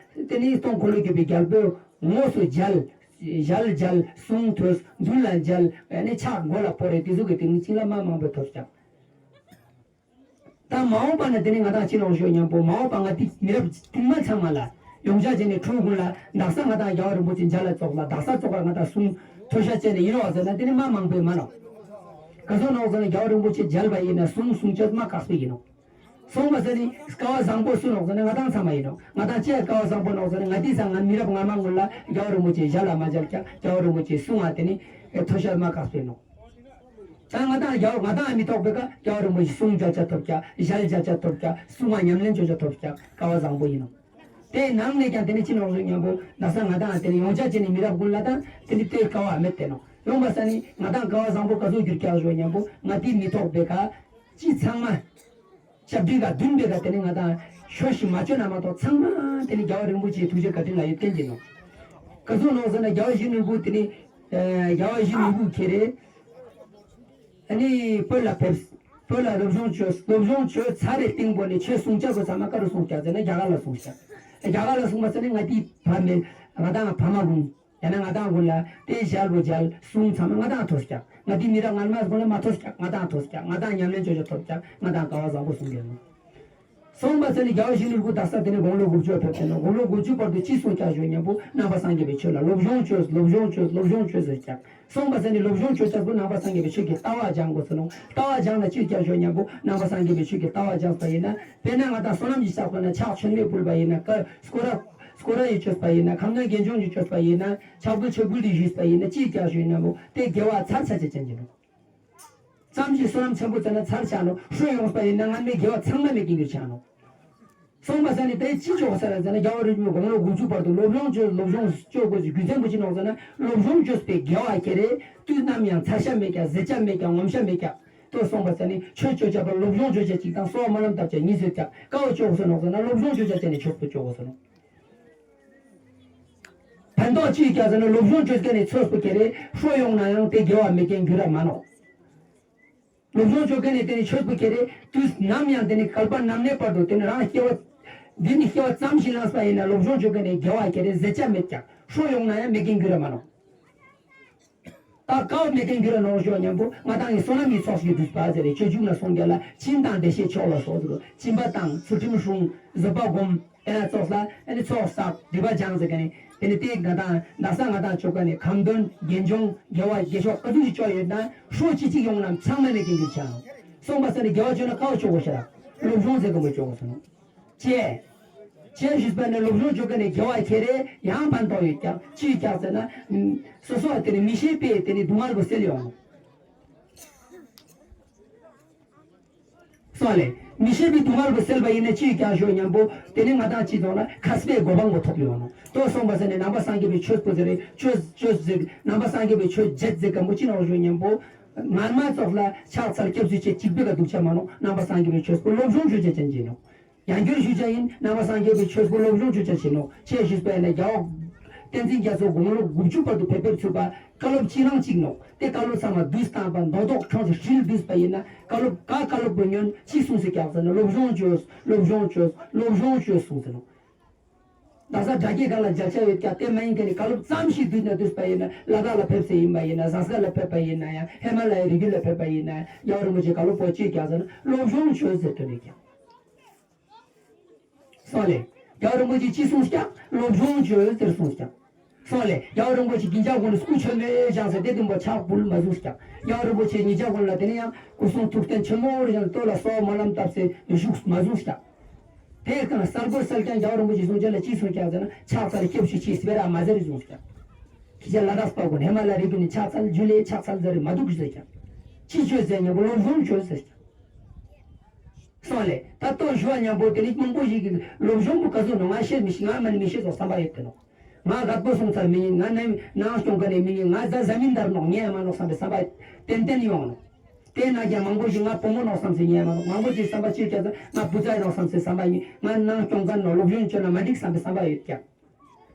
དེ་ནི་སྟོང་འཁོར་ལོས་སྒྱུར་བའི་རྒྱལ་པོ་དངོས་སུ་མཇལ། ཞལ་མཇལ། གསུང་ཐོས། མདུན་ལ་མཇལ། ཨ་ནི་ཕྱག་མགོ་ལ་སྤོ་རེ་དེ་ཚོ་གི་དེ་ནི་ཅི་ལ་མ་མང་པོ་ཐོབ་ཀྱག་ད་མ་འོངས་པ་ན་དེ་ནི་ང་དང་ཅི་ལོང་ཤོག་སྙམ་པོ་མ་འོངས་པ་ང་དེ་མི་རབས་རྟིང་མ་ཚང་མ་ལ་ཡོང་ཆ་བྱས་ནས་ཁྲུང་ཁུང་ལ་དག་ས་ང་དང་རྒྱལ་བ་རིན་པོ་ཆེ་མཇལ་ལ་ཙོགས་ལ་དག་ས་ཙོགས་ལ་ང་དང་གསུང་ཐོས་ཤ་བྱས་ནས་ཡིན་རོགས་ཟེར་ན་དེ་ནི་མ་མང་པོས་མ་ནོག་ག་ཚོད་ནོག་ཟེར་ན་རྒྱལ་བ་རིན་པོ་ཆེ་མཇལ་བ་ཡིན་ན་གསུང་གསུང་ཆོས་མ་ཁག་པོ་ཡིན་ནོག་སོང་བ་ཟེར་ནི་སྐལ་བ་བཟང་པོ་སུ་ནོག་ཟེར་ན་ང་དང་ཚང་མ་ཡིན་ནོག་ང་དང་ཅི་ཡ་སྐལ་བ་བཟང་པོ་ནོག་ཟེར་ན་ང་དེ་སང་ང་མི་རབས་སྔ་མ་སྔོན་ལ་རྒྱལ་བ་རིན་པོ་ཆེ་མཇལ་ལ་མ་མཇལ་ཀྱང་རྒྱལ་བ་རིན་པོ་ཆེ་གསུང་བ་དེ་ནི་ཐོས་ཤ་མ་ཁག་པོ་ཡིན་ནོག་ད་ང་དང་རྒྱལ་བ་ང་དང་མི་ཐོག་པའི་ཀ་རྒྱལ་བ་རིན་པོ་ཆེ་གསུང་རྒྱ་ཆ་ཐོབ་ཀྱག་ཞལ་རྒྱ་ཆ་ཐོབ་ཀྱག་གསུང་བ་ཉམས་ལེན་བྱོས་རྒྱ་ཐོབ་ཀྱག་སྐལ་བ་བཟང་པོ་ཡིན་ནོ། དེའི་ནང་ནས་ཀྱང་དེ་ནི་ཅི་ནོག་ཞུ་སྙམ་པོ་ན་ས་ང་དང་དེ་ནི་ཡོང་ཆ་ཅི་ནི་མི་རབས་ཀུན་ལ་དང་དེ་ནི་དེའི་སྐལ་བ་མེད་དེ་ནོ། ཡོང་བ་ས་ནི་ང་དང་སྐལ་བ་བཟང་པོ་ག་ཚོད་གྱུར་ཀྱག་ཞུ་སྙམ་པོ་ང་དེ་མི་ཐོག་པའི་ཀ་ཅི་ཚང་མ། ཞབས་དྲུང་ག་བདུན་པའི་ག་དེ་ནི་ང་དང་ཤོ་ཞིག་མ་བཅོས་ན་མ་གཏོགས་ཚང་མ་དེ་ནི་རྒྱལ་བ་རིན་པོ་ཆེའི་ཐུགས་རྗེ་བཀའ་དྲིན་ལ་ཡོད་བསྟན་གྱི་ནོ། ག་ཚོད་ནོག་ཟེར་ན་རྒྱལ་བ་ཡིད་བཞིན་ནོར་བུ་དེ་ནི་རྒྱལ་བ་ཡིད་བཞིན་ནོར་བུ་ཁྱེད་རེད། ཨ་ནི་བོད་ལ་ཕེབས། བོད་ལ་སློབ་སྦྱོང་བྱོས། སློབ་སྦྱོང་བྱོས་ཚར་རེ་སྟེང་པོ་ནས་ཆོས་གསུང་བྱ་དགོས་ཚང་མ་ག་རུ་གསུངས་ཀྱག་ཟེར་ན་རྒྱ་གར་ལ་གསུངས་ཀྱག་རྒྱ་གར་ལ་གསུངས་པ་ཟེར་ནས་ང་དེའི་ཕ་མེད་ང་དང་ཕ་མ་ཀུན། ཡང་ན་ང་དང་ཀུན་ལ་དེ་ཞལ་བོ་མཇལ་གསུང་ཚང་མ་ང་དང་ཐོས་ཀྱག་ང་དེ་མི་ར་ངར་མ་ཀུན་ལ་མ་ཐོས་ཀྱག་ང་དང་ཐོས་ཀྱག་ང་དང་ཉམས་ལེན་བྱོས་བྱ་ཐོབ་ཀྱག་ང་དང་སྐལ་བ་བཟང་པོ་གསུང་གི་ཡོད། སོང་པ་ཟེར་ནས་རྒྱལ་བ་ཡིད་བཞིན་ནོར་བུ་དག་ས་དེ་ནས་དགུང་ལོ་དགུ་བཅུ་ཕེབས་ཏེ་ན་དགུང་ལོ་དགུ་བཅུ་བར་དུ་ཅི་གསུངས་ཀྱག་ཞུ་སྙམ་པོ་ནང་པ་སངས་རྒྱས་པའི་ཆོས་ལ་སློབ་སྦྱོང་བྱོས། སློབ་སྦྱོང་བྱོས། སློབ་སྦྱོང་བྱོས་ཟེར་ཀྱག་སོང་པ་ཟེར་ནས་སློབ་སྦྱོང་བྱོས་ཀྱག་པོ་ནང་པ་སངས་རྒྱས་པའི་ཆོས་ཀྱི་ལྟ་བ་སྦྱང་དགོས་ཟེར་ནོ། ལྟ་བ་སྦྱང་ན་ཅི་ཀྱག་ཞུ་སྙམ་པོ་ནང་པ་སངས་རྒྱས་པའི་ཆོས་ཀྱི་ལྟ་བ་སྦྱངས་པ་ཡིན་ན་དཔེར་ན་ང་དང་བསོད་ནམས་ཀྱི་བསགས་པ་ན་ཕྱག་མཆོད་མེ་ཕུལ་བ་ཡིན་ན་སྐ་སྐོར་ར་སྐོར་ར་ཡི་བཅོས་པ་ཡིན་ན་ཁམས་ནང་དགེ་སྦྱོང་གི་བཅོས་པ་ཡིན་ན་ཕྱག་འབུལ་མཆོད་འབུལ་དེ་ཞུས་པ་ཡིན་ན་ཅི་ཀྱག་ཞུ་སྙམ་པོ་དེ་དགེ་བ་ཚར་ཆ་ཆ་ཅན་གྱི་ནོ། ཙམ་ཞིག་བསོད་ནམས་ཆེན་པོ་བཙལ་ན་ཚར་ཆ་ནོ། ཧྲོ་ཡོངས་པ་ཡིན་ན་སྔར་མེད་དགེ་བ་ཚང་མ་མེད་ཀྱི་འགྱུར་ཆ་ནོ། སོང་པ་ས་ནི་དེ་ཅི་ཆོག་ས་ར་ཟེར་ན་རྒྱལ་བ་རིན་པོ་ཆེ་དགུང་ལོ་དགུ་བཅུ་བར་དུ་སློབ་སྦྱོང་བྱོས། སློབ་སྦྱོང་བྱོས་དགོས་ཀྱི་རྒྱུ་མཚན་པོ་ཅི་ནོག་ཟེར་ན་སློབ་སྦྱོང་བྱོས་པའི་དགེ་བ་ཁྱེར་རེ་དུས་ནམ་ཡང་ཚར་ཆ་མེད་ཀྱང་ཟད་ཆ་མེད་ཀྱང་ངོམས་ཆ་མེད་ཀྱང་། ཏོ་སོང་པ་ས་ནི་ཆོས་བཅོ་བྱ་པ་སློབ་སྦྱོང་བཅོ་བྱ་གཅིག་དང་གསོལ་བ་སྨོན་ལམ་བཏབ་བྱ་གཉིས་བཟོས་ཀྱང་དཀའ་བ་བཅོ་དགོས་ས་ནོག་ཟེར་ན་སློབ་སྦྱོང་བཅོ་བྱ་བྱས་ནས་ཆོས་པོ་བཅོ་དགོས་ས་ནོག་ཕན་ཐོགས་ཅི་ཡོད་ཀྱག་ཟེར་ན་སློབ་སྦྱོང་བཅོས་མཁན་ནི་ཆོས་པོ་ཁྱེར་རེ་ཧྲོ་ཡོང་ན་ཡང་དེ་དགེ་བ་མེད་མཁན་འགྱུར་ར་མ་ནོག་སློབ་སྦྱོང་བཅོས་མཁན་ནི་དེ་ནི་ཆོས་པོ་ཁྱེར་རེ་དུས་ནམ་ཡང་དེ་ནི་བསྐལ་པ་ནམ་གནས་བར་དུ་དེ་ནི་རང་སྐྱེ་བ་འདི་ནི་སྐྱེ་བ་ཙམ་ཞིག་བླངས་པ་ཡིན་ན་སློབ་སྦྱོང་བཅོས་མཁན་ནི་དགེ་བ་ཁྱེར་རེ་ཟད་ཆ་མེད་ཀྱང་ཧྲོ་ཡོང་ན་ཡང་མེད་མཁན་འགྱུར་ར་མ་ནོག་ད་དཀའ་བ་མེད་མཁན་འགྱུར་ར་ནོག་ཞུ་སྙམ་པོ་ང་དང་གི་བསོད་ནམས་ཀྱི་ཚོགས་ཞིག་བསྡུས་པ་ཟེར་རེ་སྤྱོད་འཇུག་ན་གསུངས་རྒྱ་ལ་སྦྱིན་དང་བདེ་གཤེགས་མཆོག་ལ་སོགས་ཟེར་རོ། སྦྱིན་པ་དང་ཚུལ་ཁྲིམས་སྲུང་བཟོད་པ་སྒོམ། ཨེ་ན་ཚོགས་ལ་ཨེ་ནི་ཚོགས་བསགས་སྒྲིབ་པ་སྦྱངས་ཟེར་ག་ནི་དེ་ནི་དེ་ང་དང་ན་ས་ང་དང་ཆོ་ག་ནི་ཁམས་དོན་དགེ་སྦྱོང་དགེ་བ་དགེ་ཕྱོགས་ཀ་ཏུ་ཞིག་ཆོག་ཡོད་ན་ཧྲོ་ཅི་ཅིག་ཡོང་ན་ཚང་མ་མེད་མཁན་འགྱུར་ཆ་ནོག་སོང་པ་ས་ནི་དགེ་བ་བཅོས་ན་དཀའ་བ་བཅོ་དགོས་ཤ་ར་སློབ་སྦྱོང་ཟེར་ག་མོ་བཅོ་དགོས་ས་ནོག་ཅེས། ཅེས་ཞུས་པ་ནི་སློབ་སྦྱོང་བཅོ་མཁན་ནི་དགེ་བ་ཁྱེར་རེ་ཡང་ཕན་ཐོགས་ཡོད་ཀྱང་ཅི་ཡོད་ཀྱང་ཟེར་ན། སོ་སོ་དེ་ནི་མི་ཤེས་པས་དེ་ནི་སྡུག་བསྔལ་པོ་སེལ་ཡོང་ནོག་སོང་ལེ། མི་ཤེས་པའི་སྡུག་བསྔལ་པོ་སེལ་བ་ཡིན་ན་ཅི་ཡོད་ཀྱང་ཞུ་སྙམ་པོ་དེ་ནི་ང་དང་ཅི་ཙོགས་ན་མཁས་པའི་གོ་འཕང་པོ་ཐོབ་ཡོང་ནོག་ཏོ་སོང་པ་ས་ནི་ནང་པ་སངས་རྒྱས་པའི་ཆོས་པོ་ཟེར་རེ་ཆོས་ཆོས་ཟེར་ནང་པ་སངས་རྒྱས་པའི་ཆོས་བརྒྱད་ཟེར་ག་མོ་ཅི་ནོག་ཞུ་སྙམ་པོ། ངར་མ་ཙོགས་ལ་ཕྱག་འཚལ་སྐྱབས་སུ་མཆི་གཅིག་པུས་ཀ་འདུག་ཆ་མ་ནོག་ནང་པ་སངས་རྒྱས་པའི་ཆོས་པོ་སློབ་སྦྱོང་བཅོ་བྱ་ཅན་གྱི་ནོག་ཡང་བསྐྱར་ཞུ་བྱ་ཡིན། ནང་པ་སངས་རྒྱས་པའི་ཆོས་པོ་སློབ་སྦྱོང་བཅོ་བྱ་ཆེ་ནོག་ཅེས་ཞུས་པས་ན་རྒྱལ་བ་བསྟན་འཛིན་རྒྱ་མཚོ་དགུང་ལོ་དགུ་བཅུ་བར་དུ་ཕེབས་ཕེབས་ཚུགས་པ་བཀའ་སློབ་ཅི་རང་གཅིག་ནོག་དེ་བཀའ་སློབ་ཚང་མ་བསྡུས་བཏང་པ་མདོ་ཐོག་ཁྲོམ་ཞིག་ཧྲིལ་བསྡུས་པ་ཡིན་ན་བཀའ་སློབ་ག་བཀའ་སློབ་པོ་ཉོན་ཅི་གསུངས་སུ་ཀྱག་ཟེར་ན་སློབ་སྦྱོང་བཅོས། སློབ་སྦྱོང་བཅོས། སློབ་སྦྱོང་བཅོས་གསུངས་ཟེར་ནོག་ད་ས་དགྲ་བགེགས་ག་ལ་རྒྱལ་ཆ་ཡོད་ཀྱག་དེ་མ་ཡིན་མཁན་ནི་བཀའ་སློབ་ཙམ་ཞིག་བསྡུས་ན་བསྡུས་པ་ཡིན་ན་ལ་དྭགས་ལ་ཕེབས་ཚེ་ཡིན་པ་ཡིན་ན་ཟངས་དཀར་ལ་ཕེབས་པ་ཡིན་ན་ཡང་ཧི་མ་ལ་ཡའི་རི་རྒྱུད་ལ་ཕེབས་པ་ཡིན་ན་ཡང་རྒྱལ་བ་རིན་པོ་ཆེ་བཀའ་སློབ་པོ་ཅི་ཡོད་ཀྱག་ཟེར་ན་སློབ་སྦྱོང་བཅོས་ཟེར་དོན་ཡོད་ཀྱག་སོང་ལེ། རྒྱལ་བ་རིན་པོ་ཆེ་ཅི་གསུངས་ཀྱང་སློབ་སྦྱོང་བཅོས་ཟེར་གསུངས་ཀྱང་། སོང་ལེ། རྒྱལ་བ་རིན་པོ་ཆེ་གིན་ཅག་ཀུན་ལ་སྐུ་མཆོད་མེ་བཞེངས་ཟེར་དེ་དུམ་པོ་ཕྱག་ཕུལ་མ་བཟུང་ཀྱང་། རྒྱལ་བ་རིན་པོ་ཆེ་གིན་ཅག་ཀུན་ལ་དེ་ནས་ཡང་སྐུ་གསུང་ཐུགས་རྟེན་ཆེན་མོ་རེ་བཞེངས་ལྟོ་ལ་གསོལ་བ་སྨོན་ལམ་བཏབ་ཟེར་བཞུགས་མ་བཟུང་ཀྱང་། དེ་ཀ་ན་གསལ་པོ་གསལ་ཀྱང་རྒྱལ་བ་རིན་པོ་ཆེ་གསུང་ཅན་ལ་ཅི་གསུངས་ཀྱང་ཟེར་ན་ཕྱག་འཚལ་སྐྱབས་སུ་མཆི་སྤེ་ར་མ་ཟེར་གསུངས་ཀྱང་། ཁྱེད་ཅག་ལ་དྭགས་པ་ཀུན་ཧི་མ་ལ་རི་རྒྱུད་ནས་ཕྱག་འཚལ་རྒྱུད་ལས་ཕྱག་འཚལ་ཟེར་མ་འདུག་ཟེར་ཀྱང་། ཅི་བཅོས་ཟེར་ཉམ་པོ་སློབ་སྦྱོང་བཅོས་ཟེར་ཀྱང་། སོང་ལེ། ད་ལྟོ་ཞུ་བ་མཉམ་པོ་དེ་རིགས་མང་པོ་ཞིག་གིས་སློབ་སྦྱོང་པོ་ག་ཚོད་ནོ་ང་ཤེས་མི་ཤེས་ང་མ་ནི་མི་ཤེས་སོགས་བསམ་པ་ཡོད་དེ་ནོ། ང་རྒད་པོ་སོང་ཚར་མི་ཡིན་ང་ནམ་ནང་སྐྱོང་ག་ནས་མི་ཡིན་ང་ཟ་ཟ་མིན་དར་ནོ་ངས་མ་ནོ་བསམ་པའི་བསམ་པ་ཏན་ཏན་ཡོང་ནོ། དེ་ན་ཀྱང་མང་པོ་ཞིག་ང་བུ་མོ་ནོ་བསམ་སེ་ངས་མ་ནོ་མང་པོ་ཞིག་བསམ་པ་ཅིག་ཀྱང་ང་བུ་ཚ་ཡིན་ནོ་བསམ་སེ་བསམ་པ་ཡིན་ང་ནང་སྐྱོང་ག་ནོ་སློབ་སྦྱོང་བྱོས་ན་མ་འགྲིག་བསམ་པའི་བསམ་པ་ཡོད་ཀྱང་།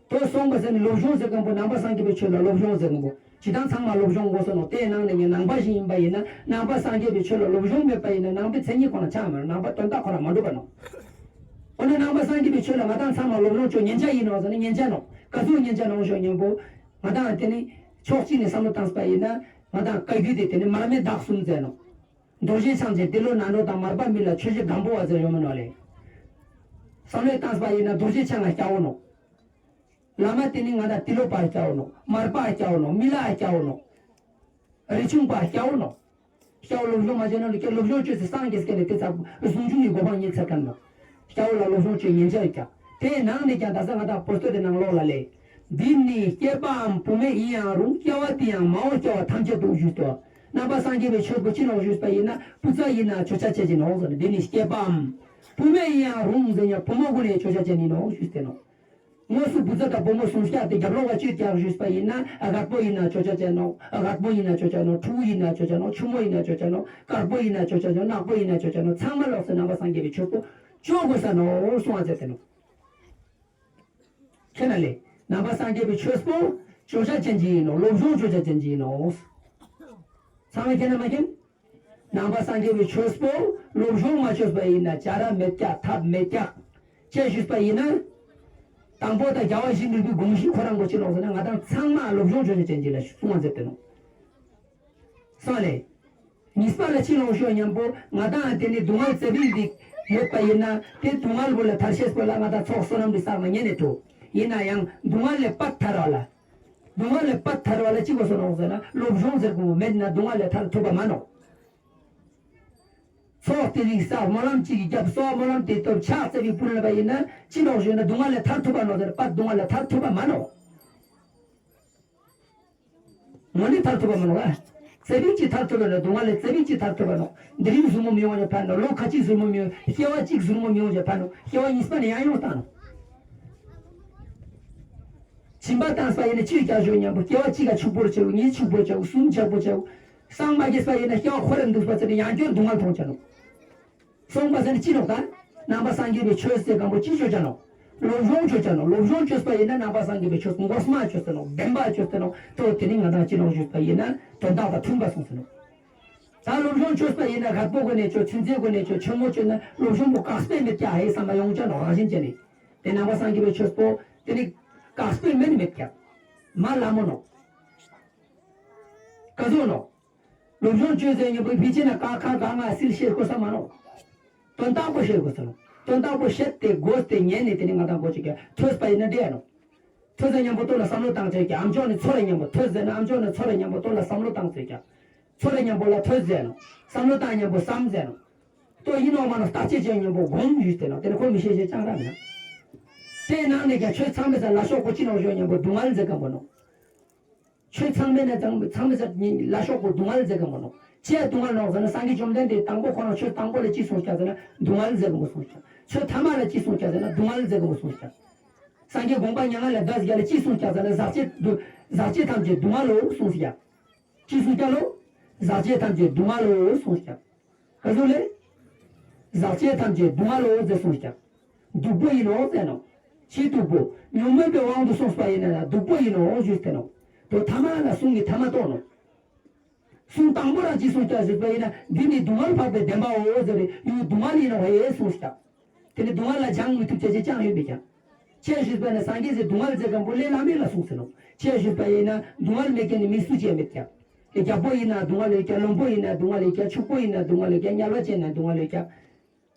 དོ་སོང་པ་ཟེར་ནས་སློབ་སྦྱོང་ཟེར་མཁན་པོ་ནང་པ་སངས་རྒྱས་པའི་ཆོས་ལ་སློབ་སྦྱོང་ཟེར་མཁན་པོ་ཇི་ལྟར་ཚང་མ་སློབ་སྦྱོང་དགོས་སོ་ནོ། དེའི་ནང་ནས་ངས་ནང་པ་ཞིག་ཡིན་པ་ཡིན་ན་ནང་པ་སངས་རྒྱས་པའི་ཆོས་ལ་སློབ་སྦྱོང་མེད་པ་ཡིན་ན་ནང་པའི་མཚན་ཉིད་ཁོ་ན་ཆགས་མ་རེད། ནང་པ་དོན་དག་ཁོ་ན་མ་འགྲུབ་པ་ནོ། འོ་ན་ནང་པ་སངས་རྒྱས་པའི་ཆོས་ལ་ང་དང་ཚང་མ་སློབ་སྦྱོང་ཆོས་ཉན་ཆ་ཡིན་ནོ་ཟེར་ན་ཉན་ཆ་ནོ། ག་ཚོད་ཉན་ཆ་ནོ་ཞོ་མཉམ་པོ་ང་དང་དེ་ནི་ཕྱོགས་གཅིག་ནས་བསམ་བློ་བཏང་པ་ཡིན་ན་ང་དང་བཀའ་བརྒྱུད་དེ་དེ་ནི་མར་མེ་དག་གསུམ་མཛད་ནོ། རྡོ་རྗེ་འཆང་ཆེན་ཏི་ལོ་ནཱ་རོ་དང་མར་པ་མི་ལ་ཆོས་རྗེ་སྒམ་པོ་བ་ཟེར་ཡོད་མ་ནོ་ལེ། བསམ་བློ་བཏང་པ་ཡིན་ན་རྡོ་རྗེ་འཆང་ང་སྐྱ་བོ་ནོ། བླ་མ་དེ་ནི་ང་དང་ཏི་ལོ་པ་སྐྱ་བོ་ནོ། མར་པ་སྐྱ་བོ་ནོ། མི་ལ་སྐྱ་བོ་ནོ། རི་ཆུང་པ་སྐྱ་བོ་ནོ། སྐྱ་བོ་སློབ་སྦྱོང་མ་བྱས་ན་ལ་སྐྱ་སློབ་སྦྱོང་བྱོས་ཚེ་སངས་རྒྱས་སྐད་ནས་དེ་ཚ་ཟུང་འཇུག་གི་གོ་འཕང་ཉིད་ཚར་ཀ་ནོ། སྐྱ་བོ་ལ་སློབ་སྦྱོང་བྱོས་ཉན་ཆ་ཡོད་ཀྱང་དེའི་ནང་ནས་ཀྱང་ད་ས་ང་དང་པོ་སྟོད་དེ་ནང་ལོགས་ལ་ལས། འདི་ནི་སྐྱེས་པའམ་བུད་མེད་ཡིན་ཡང་རུང་སྐྱེ་བ་དེ་ཡང་མ་འོངས་སྐྱེ་བ་ཐམས་ཅད་དུ་བཞུགས་ཏོ། ནང་པ་སངས་རྒྱས་པའི་ཆོས་པོ་ཅི་ནོག་ཞུས་པ་ཡིན་ན། བུ་ཚ་ཡིན་ན་ཆོས་ཆ་ཅན་ཅིག་ནོག་ཟེར་ནས། འདི་ནི་སྐྱེས་པའམ་བུད་མེད་ཡིན་ཡང་རུང་ཟེར་ཡང་བུ་མོ་ཀུན་ནས་ཆོས་ཆ་ཅན་ཡིན་ནོག་ཞུས་ཏེ་ནོག་དངོས་སུ་བུ་ཚ་དང་བུ་མོ་གསུམ་ཀ་དེ་རྒྱབ་ལོགས་ལ་བཅོས་ཀྱང་ཞུས་པ་ཡིན་ན། རྒད་པོ་ཡིན་ན་ཆོས་ཆ་ཅན་ནོག་རྒད་པོ་ཡིན་ན་ཆོས་ཆ་ནོག་ཕྲུ་གུ་ཡིན་ན་ཆོས་ཆ་ནོག་ཆུང་མོ་ཡིན་ན་ཆོས་ཆ་ནོག་དཀར་པོ་ཡིན་ན་ཆོས་ཆ་ནོག་ནག་པོ་ཡིན་ན་ཆོས་ཆ་ནོག་ཚང་མ་ལོགས་སུ་ནང་པ་སངས་རྒྱས་པའི་ཆོས་པོ་བཅོ་དགོས་ས་ནོག་གསུང་བ་མཛད་དེ་ནོག་ཁྱེད་ན་ལས་ནང་པ་སངས་རྒྱས་པའི་ཆོས་པོ་ཆོས་ཆ་ཅན་ཅིག་ཡིན་ནོག་སློབ་སྦྱོང་ཆོས་ཆ་ཅན་ཅིག་ཡིན་ནོག་ཚང་མས་མཁྱེན་ན་མ་མཁྱེན། ནང་པ་སངས་རྒྱས་པའི་ཆོས་པོ་སློབ་སྦྱོང་མ་བྱས་པ་ཡིན་ན་བྱ་ར་མེད་ཀྱག་ཐབས་མེད་ཀྱག་ཅེས་ཞུས་པ་ཡིན་ན། དང་པོ་དང་རྒྱལ་བ་ཡིད་བཞིན་ནོར་བུའི་དགོངས་གཞི་ཁོ་རང་གོ་ཅི་ནོག་ཟེར་ན། ང་དང་ཚང་མ་སློབ་སྦྱོང་ཆོས་ཆ་ཅན་ཅིག་ལ་གསུང་བ་མཛད་དེ་ནོག་སོང་ལས། གཉིས་པ་ལ་ཅི་ལོག་ཤོག་སྙམ་པོ་ང་དང་དེ་ནི་སྡུག་བསྔལ་ཙེ་པིག་འདི་ཡོད་པ་ཡིན་ན། དེ་སྡུག་བསྔལ་བོ་ལས་ཐར་ཤེས་པོ་ལ་ང་དང་ཚོགས་བསོད་ནམས་འདི་བསགས་ན་ཉན་ནས་འགྲོ། ཡིན་ན་ཡང་སྡུག་བསྔལ་ལས་པར་ཐར་བ་ལ། སྡུག་བསྔལ་ལས་པར་ཐར་བ་ལ་ཅི་དགོས་སོ་ནོག་ཟེར་ན། སློབ་སྦྱོང་ཟེར་དགོས་མེད་ན་སྡུག་བསྔལ་ལས་ཐར་ཐུབ་པ་མ་ནོག་ཚོགས་དེ་རིགས་བསགས་སྨོན་ལམ་གཅིག་གི་རྒྱབ་སོགས་སྨོན་ལམ་དེ་སྟོབས་ཆགས་ཙེ་པིག་སྤུར་ལ་པ་ཡིན་ན་ཅི་ལོག་ཤོག་ན་སྡུག་བསྔལ་ལས་ཐར་ཐུབ་པ་ནོག་ཟེར་པར་སྡུག་བསྔལ་ལས་ཐར་ཐུབ་པ་མ་ནོག་དངོས་གནས་ཐར་ཐུབ་པ་མ་ནོག་ལ། ཙེ་པིག་ཅིག་ཐར་ཐུབ་པ་ནོག་སྡུག་བསྔལ་ལས་ཙེ་པིག་ཅིག་ཐར་ཐུབ་པ་ནོག་དེ་རིང་ཟུར་མོ་མི་ཡོང་བ་ཕན་ནོག་ལོ་ཁ་ཅིག་ཟུར་མོ་མི་ཡོང་། སྐྱེ་བ་གཅིག་ཟུར་མོ་མི་ཡོང་བ་ཕན་ནོག་སྐྱེ་བ་གཉིས་པ་ནས་ཡང་ཡོང་བཏང་ནོག་སྦྱིན་པ་བཏང་ས་ཡིན་ན་ཅིག་རྒྱག་ཤོག་སྙམ་པོ་སྐྱེ་བ་གཅིག་ག་ཕྱུག་པོར་བྱའོ། གཉིས་ཕྱུག་པོར་བྱའོ། གསུམ་ཕྱུག་པོར་བྱའོ། སངས་མ་རྒྱས་པ་ཡིན་ན་སྐྱེ་བ་འཁོར་རེ་འདུག་པ་ཚེ་ནི་ཡང་བསྐྱར་སྡུག་བསྔལ་མཐོང་བྱ་ནོག་སོང་པ་ཟེར་ནི་ཅི་ནོག་ད། ནང་པ་སངས་རྒྱས་པའི་ཆོས་ཟེར་གང་པོ་ཅི་ཆོས་ཅ་ནོག་སློབ་སྦྱོང་ཆོས་ཅ་ནོག་སློབ་སྦྱོང་ཆོས་པ་ཡིན་ན་ནང་པ་སངས་རྒྱས་པའི་ཆོས་མགོ་སྨྲ་ཆོས་ཟེར་ནོག་བདེན་པ་ཆོས་ཟེར་ནོག་ཏོ་དེ་ནི་ང་དང་ཅི་ནོག་ཞུས་པ་ཡིན་ན་དོན་དག་དང་མཐུན་པ་སོང་ཟེར་ནོག་ད་སློབ་སྦྱོང་ཆོས་པ་ཡིན་ན་རྒད་པོ་གོ་ནས་ཆོས། ཆུང་ཚེ་གོ་ནས་ཆོས། ཆེན་མོ་ཆོས་ན་སློབ་སྦྱོང་པོ་དཀག་སྤེལ་མེད་ཀྱག་ཧེ་བསམ་པ་ཡོང་ཅ་ནོག་རང་བཞིན་ཅན་ནི། དེ་ནང་པ་སངས་རྒྱས་པའི་ཆོས་པོ་དེ་ནི་དཀག་སྤེལ་མེད་ནི་མེད་ཀྱག་མ་ལ་མོ་ནོག་ཀ་ཟོ་ནོག་སློབ་སྦྱོང་ཆོས་ཟེར་མཁན་པོ་ཕལ་ཆེར་ན་ཀ་ཁ་ག་ང་སིལ་ཤེས་དགོས་ས་མ་ནོག་དོན་དག་པོ་ཤེས་དགོས་ས་ནོག་དོན་དག་པོ་ཤེས་ཏེ་དགོས་ཏེ་ཉན་ནས་དེ་ནི་ང་དང་གོ་ཅིག་ག་ཐོས་པ་ཡིན་ན་འདྲེ་ཡ་ནོག་ཐོས་ཟེར་མཁན་པོ་ལྟོས་ལ་བསམ་བློ་བཏང་ཚེ་ཀྱ་ཨམ་ཅོག་ནས་ཚོར་རེ་མཁན་པོ་ཐོས་ཟེར་ན་ཨམ་ཅོག་ནས་ཚོར་རེ་མཁན་པོ་ལྟོས་ལ་བསམ་བློ་བཏང་ཚེ་ཀྱ་ཚོར་རེ་མཁན་པོ་ལ་ཐོས་ཟེར་ནོག་བསམ་བློ་བཏང་མཁན་པོ་བསམ་ཟེར་ནོག་ལྟོས་ཡིན་ནོག་མ་ནོག་བརྟག་དཔྱད་བྱེད་མཁན་པོ་སྒོམ་ཞུས་ཏེ་ནོག་དེ་ནི་ཁོ་མི་ཤེས་ཤེས་ཅང་ར་མེད་ན། དེའི་ནང་ནས་ཀྱ་ཆོས་ཚང་མའི་ས་ལ་ཤོག་གོ་ཅི་ནོག་ཞུ་མཁན་པོ་སྡུག་བསྔལ་ཟེར་མཁན་པོ་ནོག་ཆོས་ཚང་མའི་ནང་ཚང་མའི་ས་ལ་ཤོག་གོ་སྡུག་བསྔལ་ཟེར་མཁན་པོ་ནོག་ཅི་ཡ་སྡུག་བསྔལ་ནོག་ཟེར་ན་སངས་རྒྱས་བཅོམ་ལྡན་འདས་དང་པོ་ཁོ་རང་ཆོས་དང་པོ་ལ་ཅི་གསུངས་ཀྱག་ཟེར་ན་སྡུག་བསྔལ་ཟེར་མཁན་པོ་གསུངས་ཀྱག་ཆོས་ཐ་མ་ལ་ཅི་གསུངས་ཀྱག་ཟེར་ན་སྡུག་བསྔལ་ཟེར་མཁན་པོ་གསུངས་ཀྱག་སངས་རྒྱས་དགོངས་པ་མྱ་ངན་ལས་འདས་ཀྱག་ལ་ཅི་གསུངས་ཀྱག་ཟེར་ན་ཟག་བཅས་སྡུག་ཟག་བཅས་ཐམས་ཅད་སྡུག་བསྔལ་ལོ་གསུངས་ཀྱག་ཅི་གསུངས་ཀྱག་ལོ། ཟག་བཅས་ཐམས་ཅད་སྡུག་བསྔལ་ལོ་གསུངས་ཀྱག་ག་ཟུག་ལས། ཟག་བཅས་ཐམས་ཅད་སྡུག་བསྔལ་ལོ་ཟེར་གསུངས་ཀྱག་སྡུག་པོ་ཡིན་ནོ་ཟེར་ནོག་ཅི་སྡུག་པོ། ཉོན་མོངས་པའི་དབང་དུ་སོང་པ་ཡིན་ན་ཡང་སྡུག་པོ་ཡིན་ནོ་ཞུས་ཏེ་ནོག་དོ་ཐ་མ་ལ་གསུང་གི་ཐ་མ་རྟོགས་ནོག་གསུང་དང་པོ་རང་ཅི་གསུངས་ཀྱག་ཞུས་པ་ཡིན་ན་འདི་ནི་སྡུག་བསྔལ་འཕགས་པའི་བདེན་པའོ་ཟེར་རེ་ཡུལ་སྡུག་བསྔལ་ཡིན་ནོ་ཧེ་གསུངས་ཀྱག་དེ་ནི་སྡུག་བསྔལ་ལ་སྦྱང་མི་ཐུབ་ཅེས་ཅི་ཅང་ཡོད་མེད་ཀྱག་ཅེས་ཞུས་པ་ནི་སངས་རྒྱས་སི་སྡུག་བསྔལ་ཟེར་མཁན་པོ་ལས་སླ་མོ་ལ་གསུངས་ཟེར་ནོག་ཅེས་ཞུས་པ་ཡིན་ན་སྡུག་བསྔལ་མེད་མཁན་ནི་མི་སུ་ཅི་ཡང་མེད་ཀྱག་རྒྱལ་པོ་ཡིན་ན་སྡུག་བསྔལ་ཡོད་ཀྱག་བློན་པོ་ཡིན་ན་སྡུག་བསྔལ་ཡོད་ཀྱག་ཕྱུག་པོ་ཡིན་ན་སྡུག་བསྔལ་ཡོད་ཀྱག་དམྱལ་བ་ཅན་ན་སྡུག་བསྔལ་ཡོད་ཀྱག་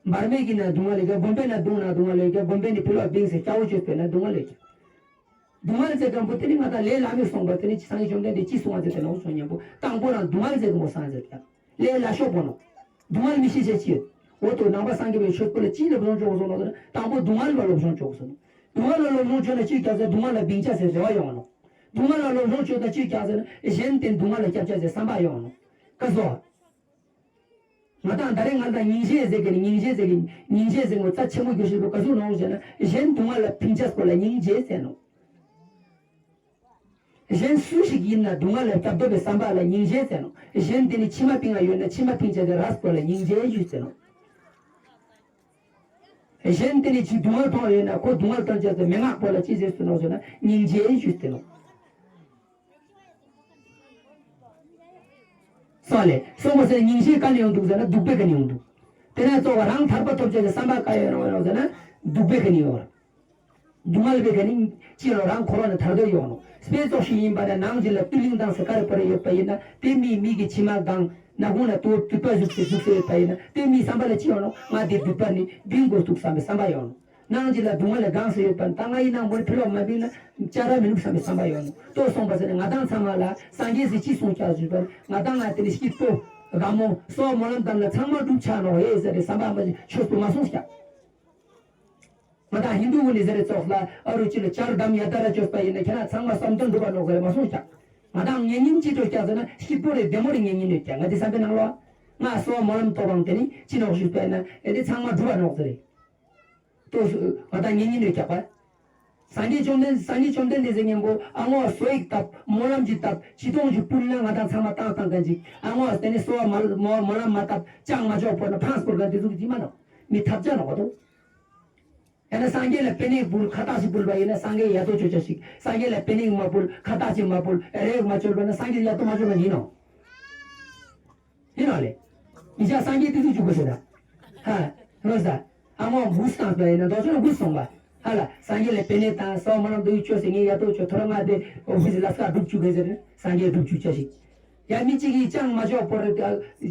བར་མེད་ཀྱི་ན་སྡུག་བསྔལ་ཡོད་ཀྱག་དགོན་པའི་ན་སྡུག་ན་སྡུག་བསྔལ་ཡོད་ཀྱག་དགོན་པའི་ནི་ཕི་ལོག་བིང་སེ་སྐྱ་བོ་བཅོས་པའི་ན་སྡུག་བསྔལ་ཡོད་ཀྱག་སྡུག་བསྔལ་ཟེར་མཁན་པོ་དེ་ནི་ང་དང་ལས་སླ་མོ་གསུངས་པ་དེ་ནི་སངས་རྒྱས་བཅོམ་ལྡན་འདས་ཀྱིས་གསུང་བ་ཟེར་ཏེ་ནོག་གསུང་མཁན་པོ་དང་པོ་རང་སྡུག་བསྔལ་ཟེར་མཁན་པོ་སངས་རྒྱས་ཀྱག་ལས་སླ་ཤོས་པོ་ནོག་སྡུག་བསྔལ་མི་ཤེས་བྱ་ཅི་ཡོད། འོ་དོ་ནང་པ་སངས་རྒྱས་པའི་ཆོས་པོ་ལ་ཅི་ལ་སློབ་སྦྱོང་བྱོས་གསུངས་ནོག་ཟེར་ན་དང་པོ་སྡུག་བསྔལ་ལ་སློབ་སྦྱོང་བྱོས་གསུངས་ནོག་སྡུག་བསྔལ་ལ་སློབ་སྦྱོང་བྱོས་ན་ཅི་ཀྱག་ཟེར་སྡུག་བསྔལ་ལ་བིང་ཆ་ཟེར་རེ་བ་ཡོང་ནོག་སྡུག་བསྔལ་ལ་སློབ་སྦྱོང་བྱོས་ན་ཅི་ཀྱག་ཟེར་ན་གཞན་དེ་སྡུག་བསྔལ་ལ་སྐྱབས་བྱ་ཟེར་བསམ་པ་ཡོང་ནོག་ག་ཟོ། ང་དང་ད་རེས་ང་དང་སྙིང་རྗེ་ཟེར་གི་ནི་སྙིང་རྗེ་ཟེར་གི་སྙིང་རྗེ་ཟེར་ནོག་རྩ་ཆེན་མོ་རྒྱུ་ཞིག་པོ་ག་ཟུག་ནོག་ཟེར་ན་གཞན་སྡུག་བསྔལ་ལ་བིང་ཆ་སྐོར་ལ་སྙིང་རྗེ་ཟེར་ནོག་གཞན་སུ་ཞིག་ཡིན་ན་སྡུག་བསྔལ་ལ་སྐྱབས་འགྲོ་བའི་བསམ་པ་ལ་སྙིང་རྗེ་ཟེར་ནོག་གཞན་དེ་ནི་མཆི་མ་བིང་བ་ཡོད་ན་མཆི་མ་བིང་བྱ་ཟེར་ར་སྐོར་ལ་སྙིང་རྗེ་ཞུས་ཟེར་ནོག་གཞན་དེ་ནི་ཅིག་སྡུག་བསྔལ་མཐོང་བ་ཡོད་ན་ཁོ་སྡུག་བསྔལ་སྟོན་བྱ་ཟེར་མན་ངག་སྐོར་ལ་ཅི་ཟེར་ཟེར་ནོག་ཟེར་ན་སྙིང་རྗེ་ཞུས་ཟེར་ནོག་སོང་ལེ། སོང་བ་ཟེར་སྙིང་རྗེ་ག་ནས་ཡོང་འདུག་ཟེར་ན་སྡིག་པའི་ག་ནས་ཡོང་འདུག་དེ་ནས་གཙོ་བོ་རང་ཐར་པ་ཐོབ་བྱ་ཟེར་བསམ་པ་ག་ཡོད་རང་ཡོང་ཟེར་ན་སྡིག་པའི་ག་ནས་ཡོང་། སྡུག་བསྔལ་བའི་ག་ནས་ཅི་ལོ་རང་འཁོར་བ་ནས་ཐར་འདོད་ཡོང་ནོག་དཔེ་ཙོགས་ཤིག་ཡིན་པ་ན་ནང་གི་ལ་ཏི་ལིང་དང་ཟེར་ག་རེ་པོ་རེ་ཡོད་པ་ཡིན་ན་དེ་མི་མི་གི་མཆི་མ་གང་ན་གུང་ལ་དུ་དུད་པ་བཟུགས་ཏེ་བཟུགས་ཏེ་ཡོད་པ་ཡིན་ན་དེ་མི་བསམ་པ་ལ་ཅི་ཡོང་ནོག་ང་དེ་དུད་པ་ནི་བིང་དགོས་འདུག་བསམ་པའི་བསམ་པ་ཡོང་ནོག་ནང་གི་ལ་སྡུག་བསྔལ་ལ་གང་ཟེར་ཡོད་པ་ན་ད་ང་ཡིན་ནང་མོ་ནི་ཕི་ལོག་མ་བིང་ན་ཅ་ར་མི་ནུག་བསམ་པའི་བསམ་པ་ཡོང་ནོག་ལྟོས་སོང་བ་ཟེར་ནས་ང་དང་ཚང་མ་ལ་སངས་རྒྱས་སི་ཅི་གསུངས་ཀྱག་ཟེར་བ་ང་དང་ང་དེ་ནི་སྐྱིད་པོ་དགའ་མོ་སོགས་སྨོན་ལམ་བཏབ་ན་ཚང་མ་འགྲུབ་ཆ་ནོག་ཧེ་ཟེར་ཏེ་བསམ་པ་མ་ཆོས་པོ་མ་གསུངས་ཀྱག་ང་དང་ཧིན་དུ་གུན་ནི་ཟེར་རེ་ཙོགས་ལ་ཨ་རུ་ཅི་ལ་ཅར་དྷམ་ཡ་ཏྲ་བཅོས་པ་ཡིན་ན་ཁྱེད་རང་ཚང་མ་བསམ་དོན་འགྲུབ་པ་ནོག་ཟེར་མ་གསུངས་ཀྱག་ང་དང་ངེས་ཉིན་ཅི་འགྲོ་ཀྱག་ཟེར་ན་སྐྱིད་པོ་རེད། བདེ་མོ་རེད། ངེས་ཉིན་ཡོད་ཀྱག། ང་དེ་བསམ་པའི་ནང་ལོགས་ང་གསོལ་བ་སྨོན་ལམ་ཐོབ་པའང་དེ་ནི་ཅི་ནོག་ཞུས་པས་ན་ཨེ་དེ་ཚང་མ་འགྲུབ་པ་ནོག་ཟེར་རེད། ཏོ་ང་དང་ངེས་ཉིན་ཡོད་ཀྱག་པ། སངས་རྒྱས་བཅོམ་ལྡན་སངས་རྒྱས་བཅོམ་ལྡན་འདས་ཟེར་མཁན་པོ་ཨ་ངོ་གསོལ་ཡིག་བཏབ། སྨོན་ལམ་ཅིག་བཏབ། ཅི་ཏོང་ཅིག་ཕུལ་ན་ང་དང་ཚང་མ་བཏང་བཏང་མཁན་ཅིག། ཨ་ངོ་དེ་ནི་གསོལ་བ་མ་སྨོན་སྨོན་ལམ་མ་བཏབ། ཅང་མ་ཆོག་པོ་ན་ཕངས་པོར་ག་དེ་ཟུག་ཅིག་མ་ནོག། མི་ཐབས་ཆ་ནོག་ག་དོ། ཡང་ན་སངས་རྒྱས་ལ་པེ་ནེ་ཕུལ། ཁ་བཏགས་ཅིག་ཕུལ་བ་ཡིན་ན་སངས་རྒྱས་ཡ་ཏོ་ཅོ་ཅ་ཞིག། སངས་རྒྱས་ལ་པེ་ནེ་མ་ཕུལ། ཁ་བཏགས་ཅིག་མ་ཕུལ། རེག་མ་ཅོལ་བ་ན་སངས་རྒྱས་ཡ་ཏོ་མ་ཅོ་བ་ཡིན་ནོ། ཡིན་ནོ་ལེ། མི་ཆ་སངས་རྒྱས་དེ་ཚོ་བཅུག་དགོས་ཟེར་ད། ཧ། ལོ་ས། ཨ་མོ་འབུ་སྟངས་པ་ཡིན་ན་རྡོ་ཆོན་འབུ་སོང་བ། ཧ་ལ་སངས་རྒྱས་ལ་པེ་ནེ་དང་གསོལ་བ་སྨོན་ལམ་འདུག་ཅོ་ཟེར་ངས་ཡ་ཏོ་ཅོ་ཐོ་ར་ང་དེ་འོ་ཕི་སི་ལ་སྐ་སྒྲུབ་བཅུག་གི་ཟེར་སངས་རྒྱས་སྒྲུབ་བཅུག་ཅ་ཞིག། ཡ་མི་གཅིག་གིས་ཅང་མ་ཅོག་པོ་རེ་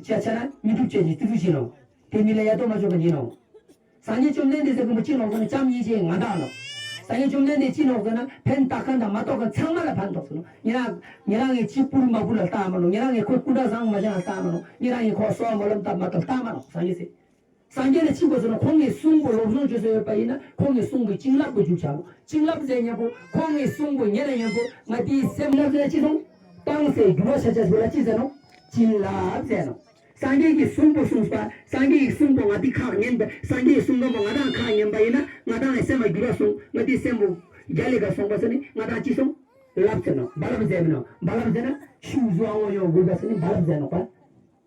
ཅ་ཆ་ན་མི་སྒྲུབ་ཅ་ཞིག་དེ་ཚོ་ཞིག་ནོ། དེ་མི་ལ་ཡ་ཏོ་མ་ཅོ་ག་ཉིན་ནོ། སངས་རྒྱས་བཅོམ་ལྡན་འདས་ཟེར་མཁན་པོ་ཅི་ནོག་ཟེར་ན་བྱམས་སྙིང་རྗེ་མངའ་བདག་ནོག། སངས་རྒྱས་བཅོམ་ལྡན་འདས་ཅི་ནོག་ཟེར་ན་ཕན་བཏགས་མཁན་དང་མ་བཏགས་མཁན་ཚང་མ་ལ་ཕན་ཐོགས་ཟེར་ནོག། ཉེ་རང་ཉེ་རང་ངས་ཅི་ཕུལ་མ་ཕུལ་ལ་ལྟ་མ་ནོག། ཉེ་རང་ངས་ཁོའི་སྐུ་འདྲ་བཟང་མ་བཟང་ལ་ལྟ་མ་ནོག། ཉེ་རང་ངས་ཁོ་གསོལ་བ་སྨོན་ལམ་བཏབ་མ་བཏབ་ལྟ་མ་ནོག། སངས་རྒྱས་ཟེར། སངས་རྒྱས་ལ་ཅི་དགོས་ཟེར་ན་ཁོང་གི་གསུང་པོ་སློབ་སྦྱོང་བྱེད་ས་ཡོད་པ་ཡིན་ན་ཁོང་གི་གསུང་པོའི་བྱིན་རླབས་པོ་འཇུག་བྱ་ནོག། བྱིན་རླབས་ཟེར་མཁན་པོ་ཁོང་གི་གསུང་པོ་ཉན་ན་མཁན་པོ་ང་དེའི་སེམས་ལ་ཟེར་ཅི་སོང་། བཏང་སའི་འགྱུར་བ་ཆ་ཆ་ཟེར་ལ་ཅི་ཟེར་ནོག། བྱིན་རླབས་ཟེར་ནོག། སངས་རྒྱས་ཀྱི་གསུང་པོ་གསུངས་པ། སངས་རྒྱས་ཀྱི་གསུང་པོ་ང་དེ་ཁག་ཉན་པ། སངས་རྒྱས་ཀྱི་གསུང་པོ་ང་དང་ཁག་ཉན་པ་ཡིན་ན་ང་དང་ངི་སེམས་ལ་འགྱུར་བ་སོང་། ང་དེའི་སེམས་པོ་རྒྱ་ལས་ཀ་སོང་པ་ཟེར་ནི་ང་དང་ཅི་སོང་། རླབས་ཟེར་ནོག། རྦ་རླབས་ཟེར་མི་ནོག། རྦ་རླབས་ཟེར་ན་ཤུགས་བཟོ་ཨ་འོ་ཡོང་དགོས་པ་ཟེར་ནི་རྦ་རླབས་ཟེར་ནོག་པ།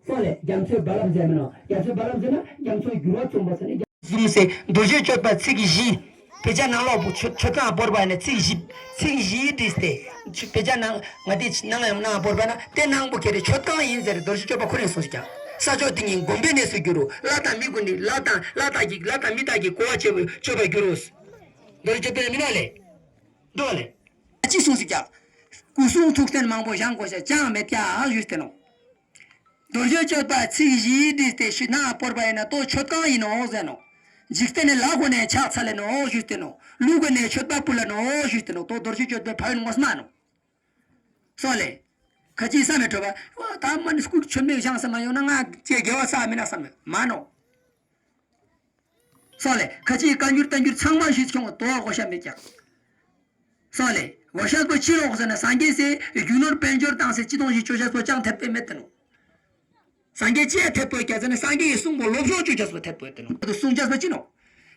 སོང་ལེ། རྒྱ་མཚོའི་རྦ་རླབས་ཟེར་མི་ནོག། རྒྱ་མཚོའི་རྦ་རླབས་ཟེར་ན་རྒྱ་མཚོའི་འགྱུར་བ་མཚོན་པ་ཟེར་ནི། བཟུང་སེ་རྡོ་རྗེ་གཅོད་པ་ཚིག་བཞི། དཔེ་ཆ་ནང་ལོགས་པོ་ཆོས་ཆོས་ཚང་བོར་བ་ནས་ཚིག་བཞི། ཚིག་བཞི་བྲིས་ཏེ། དཔེ་ཆ་ནང་ང་དེ་ནང་ཡང་ནང་བོར་བ་ན་དེ་ནང་པོ་ཁྱེར་ཏེ་ཆོས་གང་ཡིན་ཟེར་རྡོ་རྗེ་གཅོད་པ་ཁོ་རང་གསུངས་ཤིག་ཀྱང་། ས་ཕྱོགས་དེ་ཉིད་བསྒོམ་པའི་གནས་སུ་འགྱུར་རོ། ལྷ་དང་མི་ཀུན་ནི་ལྷ་དང་ལྷ་དག་གི་ལྷ་དང་མི་དག་གི་གོ་བ་ཆེན་པོས་གཅོད་པར་འགྱུར་རོ། རྡོ་རྗེ་གཅོད་པའི་མི་ནོག་ལེ། འགྲོ་ལེ། ཅི་གསུངས་སུ་ཀྱང་། སྐུ་གསུང་ཐུགས་རྟེན་མང་པོ་བཞེངས་དགོས་ཤ་ཅང་མེད་ཀྱང་ཞུས་ཏེ་ནོ། རྡོ་རྗེ་གཅོད་པ་ཚིག་བཞིའི་བྲིས་ཏེ་ཤུལ་ན་བོར་བ་ཡིན་ན་ལྟོ་ཆོད་གང་ཡིན་ནོ་ཟེར་ནོ། འཇིག་རྟེན་ནི་ལ་གོ་ནས་ཆགས་ཚར་ལེ་ནོ་ཞུས་ཏེ་ནོ། ལུག་གོ་ནས་ཆོད་པ་ཕུལ་ལ་ནོ་ཞུས་ཏེ་ནོ། ལྟོ་རྡོ་རྗེ་གཅོད་པའི་ཕ་ཡུལ་ངོ་མ་ནོ། སོང་ལེ། ཁ་ཅིག་བསམ་མེད་འགྲོ་བ། ད་མ་ནི་སྐུ་མཆོད་མེ་བཞེངས་ས་མ་ཡོང་ན་ང་ཅེ་དགེ་བ་བསགས་མི་ན་བསམ་མེད་མ་ནོ། སོང་ལེ། ཁ་ཅིག་བཀའ་འགྱུར་བསྟན་འགྱུར་ཚང་མ་ཞུས་ཁྱོང་དོ་གོ་ཤ་མེད་ཀྱང་། སོང་ལེ། གོ་ཤ་པོ་ཅི་ལོག་ཟེར་ན་སངས་རྒྱས་སའི་རྒྱུ་ནོར་དཔལ་འབྱོར་བཏང་སའི་ཅི་གཏོང་ཞིག་ཅོ་ཤ་པོ་ཅང་ཐེབས་པའི་མེད་དེ་ནོ། སངས་རྒྱས་ཅི་ཐེབས་པོ་ཀྱ་ཟེར་ན་སངས་རྒྱས་ཀྱི་གསུང་པོ་སློབ་སྦྱོང་ཅོ་ཤ་པོ་ཐེབས་པོ་དེ་ནོ། དུ་གསུང་ཤ་པོ་ཅི་ནོ།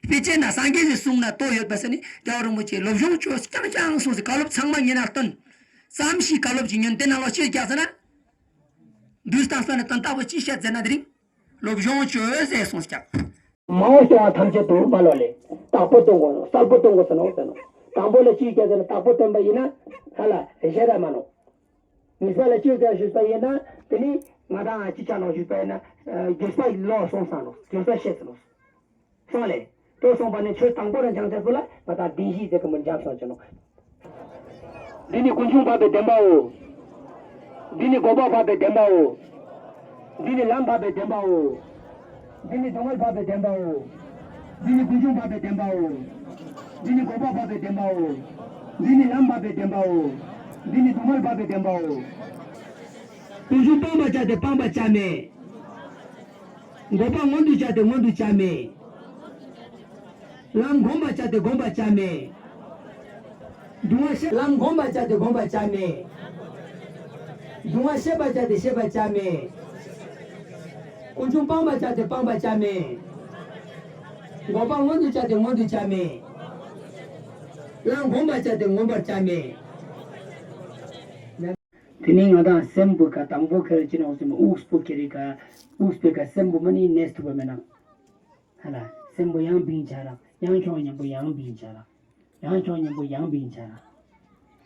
དཔེ་ཅན་ན་སངས་རྒྱས་ཀྱི་གསུང་ན་ལྟོ་ཡོད་པ་ཟེར་ནི་རྒྱལ་བ་རིན་པོ་ཆེ་སློབ་སྦྱོང་ཅོ་ཀྱང་ཀྱང་གསུངས་སི་བཀའ་སློབ་ཚང་མ་ཉན་ན་སྟོན། ཙམ་ཞིག་བཀའ་སློབ་ཅིག་ཉོན་དེ་ནང་ལོགས་ཅི་ཀྱ་ཟེར་ན། འདུས་སྟངས་སྟོན་ནི་དོན་དག་པོ་ཅི་བཤད་ཟེར་ན་དེ་རིང་། སློབ་སྦྱོང་བཅོས་ཟེར་གསུངས་ཀྱང་། མ་འོངས་བྱུང་བ་ཐམས་ཅད་དུ་མ་ལོ་ལེ། དག་པོ་སྟོན་དགོས་ནོ། གསལ་པོ་སྟོན་དགོས་ཟེར་ནོ་ཟེར་ནོ། དང་པོ་ལ་ཅི་བྱ་ཟེར་ན་དག་པོ་སྟོན་པ་ཡིན་ན་ཧ་ལ་གཞན་ར་མ་ནོ། གཉིས་པ་ལ་ཅི་བྱ་ཞུས་པ་ཡིན་ན་དེ་ནི་ང་དང་ཅི་བྱ་ནོ་ཞུས་པ་ཡིན་ན་རྒྱུས་པ་ལོ་སོང་ས་ནོ། རྒྱུས་པ་ཤེས་ས་ནོ། སོང་ལེ། དོ་སོང་པ་ནི་ཆོས་དང་པོ་ར་འཆང་ཆེས་པོ་ལ་ང་དང་བདེན་བཞི་ཟེར་གི་མི་འཇམ་སོང་ཅི་ནོ། འདི་ནི་ཀུན་འབྱུང་འཕགས་པའི་བདེན་པའོ། འདི་ནི་འགོག་པ་འཕགས་པའི་བདེན་པའོ། འདི་ནི་ལམ་འཕགས་པའི་བདེན་པའོ། འདི་ནི་སྡུག་བསྔལ་འཕགས་པའི་བདེན་པའོ། འདི་ནི་ཀུན་འབྱུང་འཕགས་པའི་བདེན་པའོ། འདི་ནི་འགོག་པ་འཕགས་པའི་བདེན་པའོ། འདི་ནི་ལམ་འཕགས་པའི་བདེན་པའོ། འདི་ནི་སྡུག་བསྔལ་འཕགས་པའི་བདེན་པའོ། ཀུན་འབྱུང་སྤང་བར་བྱ་སྟེ་སྤང་བར་བྱ་མེད། འགོག་པ་མངོན་དུ་བྱ་སྟེ་མངོན་དུ་བྱ་མེད། ལམ་བསྒོམ་པར་བྱ་སྟེ་བསྒོམ་པར་བྱ་མེད། སྡུག་བསྔལ་ཤེས། ལམ་བསྒོམ་པར་བྱ་སྟེ་བསྒོམ་པར་བྱ་མེད། སྡུག་བསྔལ་ཤེས་པར་བྱ་སྟེ་ཤེས་པར་བྱ་མེད། ཀུན་འབྱུང་སྤང་བར་བྱ་སྟེ་སྤང་བར་བྱ་མེད། འགོག་པ་མངོན་དུ་བྱ་སྟེ་མངོན་དུ་བྱ་མེད། ལམ་བསྒོམ་པར་བྱ་སྟེ་བསྒོམ་པར་བྱ་མེད། དེ་ནས་ང་དང་སེམས་པོ་ཀ་དང་པོ་ཁེ་རེ་ཅི་ནོག་ཟེར་ན་དབུགས་པོ་ཁེ་རེ་ཀ་དབུགས་པོའི་ཀ་སེམས་པོ་མ་ནི་གནས་ཐུབ་པ་མེད་ན། ཧ་ལ། སེམས་པོ་ཡང་བིང་ཆ་ར། ཡང་ཁྱོང་མཉམ་པོ་ཡང་བིང་ཆ་ར། ཡང་ཁྱོང་མཉམ་པོ་ཡང་བིང་ཆ་ར།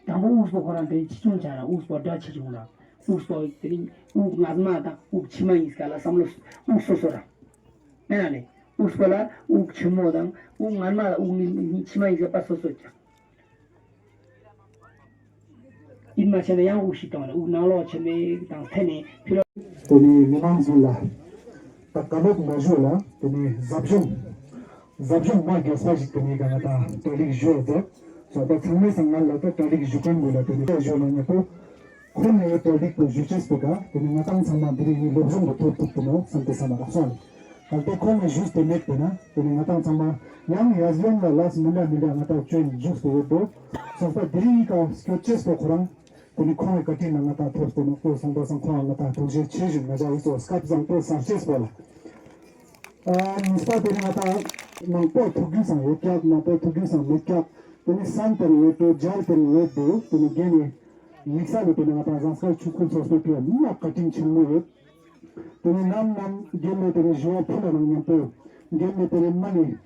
དང་པོ་དབུགས་པོ་ཁོ་རང་དེ་ཆེ་ཆུང་ཆ་ར། དབུགས་པོ་སྒྲ་ཆེ་ཆུང་ར། དབུགས་པོ་དེ་རིང་དབུགས་ངར་མ་དང་དབུགས་ཆེ་མ་ཡིན་སྐབས་ལ་བསམ་བློ་དབུགས་སོ་སོ་ར། མེད་ན་ནི་དབུགས་པོ་ལ་དབུགས་ཆེན་མོ་དང་དབུགས་ངར་མ་ལ་དབུགས་ཆེ་མ་ཡིན་སྐབས་པ་སོ་སོ་ཀྱང་། ཡིད་མ་ཆེས་ན་ཡང་དབུགས་ཤིག་བཏང་ནས་དབུགས་ནང་ལོགས་ཆེ་མེད་དང་འཐེན་ནས་ཕྱི་ལོགས། དེ་ནས་མི་མང་ཚོ་ལ་ད་བཀའ་སློབ་མ་ཞུ་ལ་དེ་ནས་ཟབ་སྦྱོང་ཟབ་སྦྱོང་མ་རྒྱས་པ་ཞིག་དེ་ནས་ག་ང་ད་གྲ་སྒྲིག་ཞུ་ཡ་མཛད། སོ་ད་ཚང་མས་སང་ང་ལ་ད་གྲ་སྒྲིག་ཞུ་མཁན་དགོས་ལ་དེ་ནས་ཞུ་ན་ཉེ་པོ་ཁོ་ནས་གྲ་སྒྲིག་པོ་ཞུ་ཅེས་པོ་ག་དེ་ནས་ང་ཏང་ཚང་མ་འདི་རིགས་ནི་སློབ་སྦྱོང་གི་ཐོབ་ཐུབ་ཏུ་མོ་བསམ་སྟེ་བསམ་མ་རག་སོང་། གལ་ཏེ་ཁོང་གིས་ཞུས་ཏེ་མེད་པས་ན་དེ་ནི་ང་ཏང་ཚང་མ་ཡང་ཡ་ཟི་ཡོན་ལ་ལགས་མི་འདྲ་མི་འདྲ་ང་ཏང་བཅོས་ནས་བཞུགས་ཏེ་ཡོད་དོ། སོགས་པ་དེ་རིང་གི་སྐད་ཆ་སོགས་ཁོ་རང་ དེ་ནི་ཁོང་གི་བཀའ་དྲིན་ལ་ང་དང་ཐོབ་སྟེ་ནོ་ཀོ་སོང་པ་སང་ཁོང་ང་དང་ཐུགས་རྗེ་ཆེ་ཞུ། ང་ཅག་ཡིད་ཚོ་སྐབས་བཟང་པོ་བཟང་ཤེས་པོ་ལ། ཨ་ཉིས་པ་དེ་ནི་ང་དང་མང་པོ་ཐུགས་རྒྱུས་སང་ཡོད་ཀྱག། མང་པོ་ཐུགས་རྒྱུས་སང་མེད་ཀྱག། དེ་ནི་སན་དེར་ཡོད་དོ་ཇལ་དེར་ཡོད་དོ། དེ་ནི་རྒན་ནི་དམིགས་བསལ་ནི་དེ་ནི་ང་དང་ཟངས་དཀར་ཆུ་ཁུལ་ཚོགས་པའི་ཕིའ་མ་བཀའ་དྲིན་ཆེན་མོ་ཡོད། དེ་ནི་ནམ་ནམ་རྒན་ནི་དེ་ནི་ཞུ་བ་ཕུལ་ལ་ནང་མཉམ་པོ་རྒན་ནི་དེ་ནི་མ་ནི།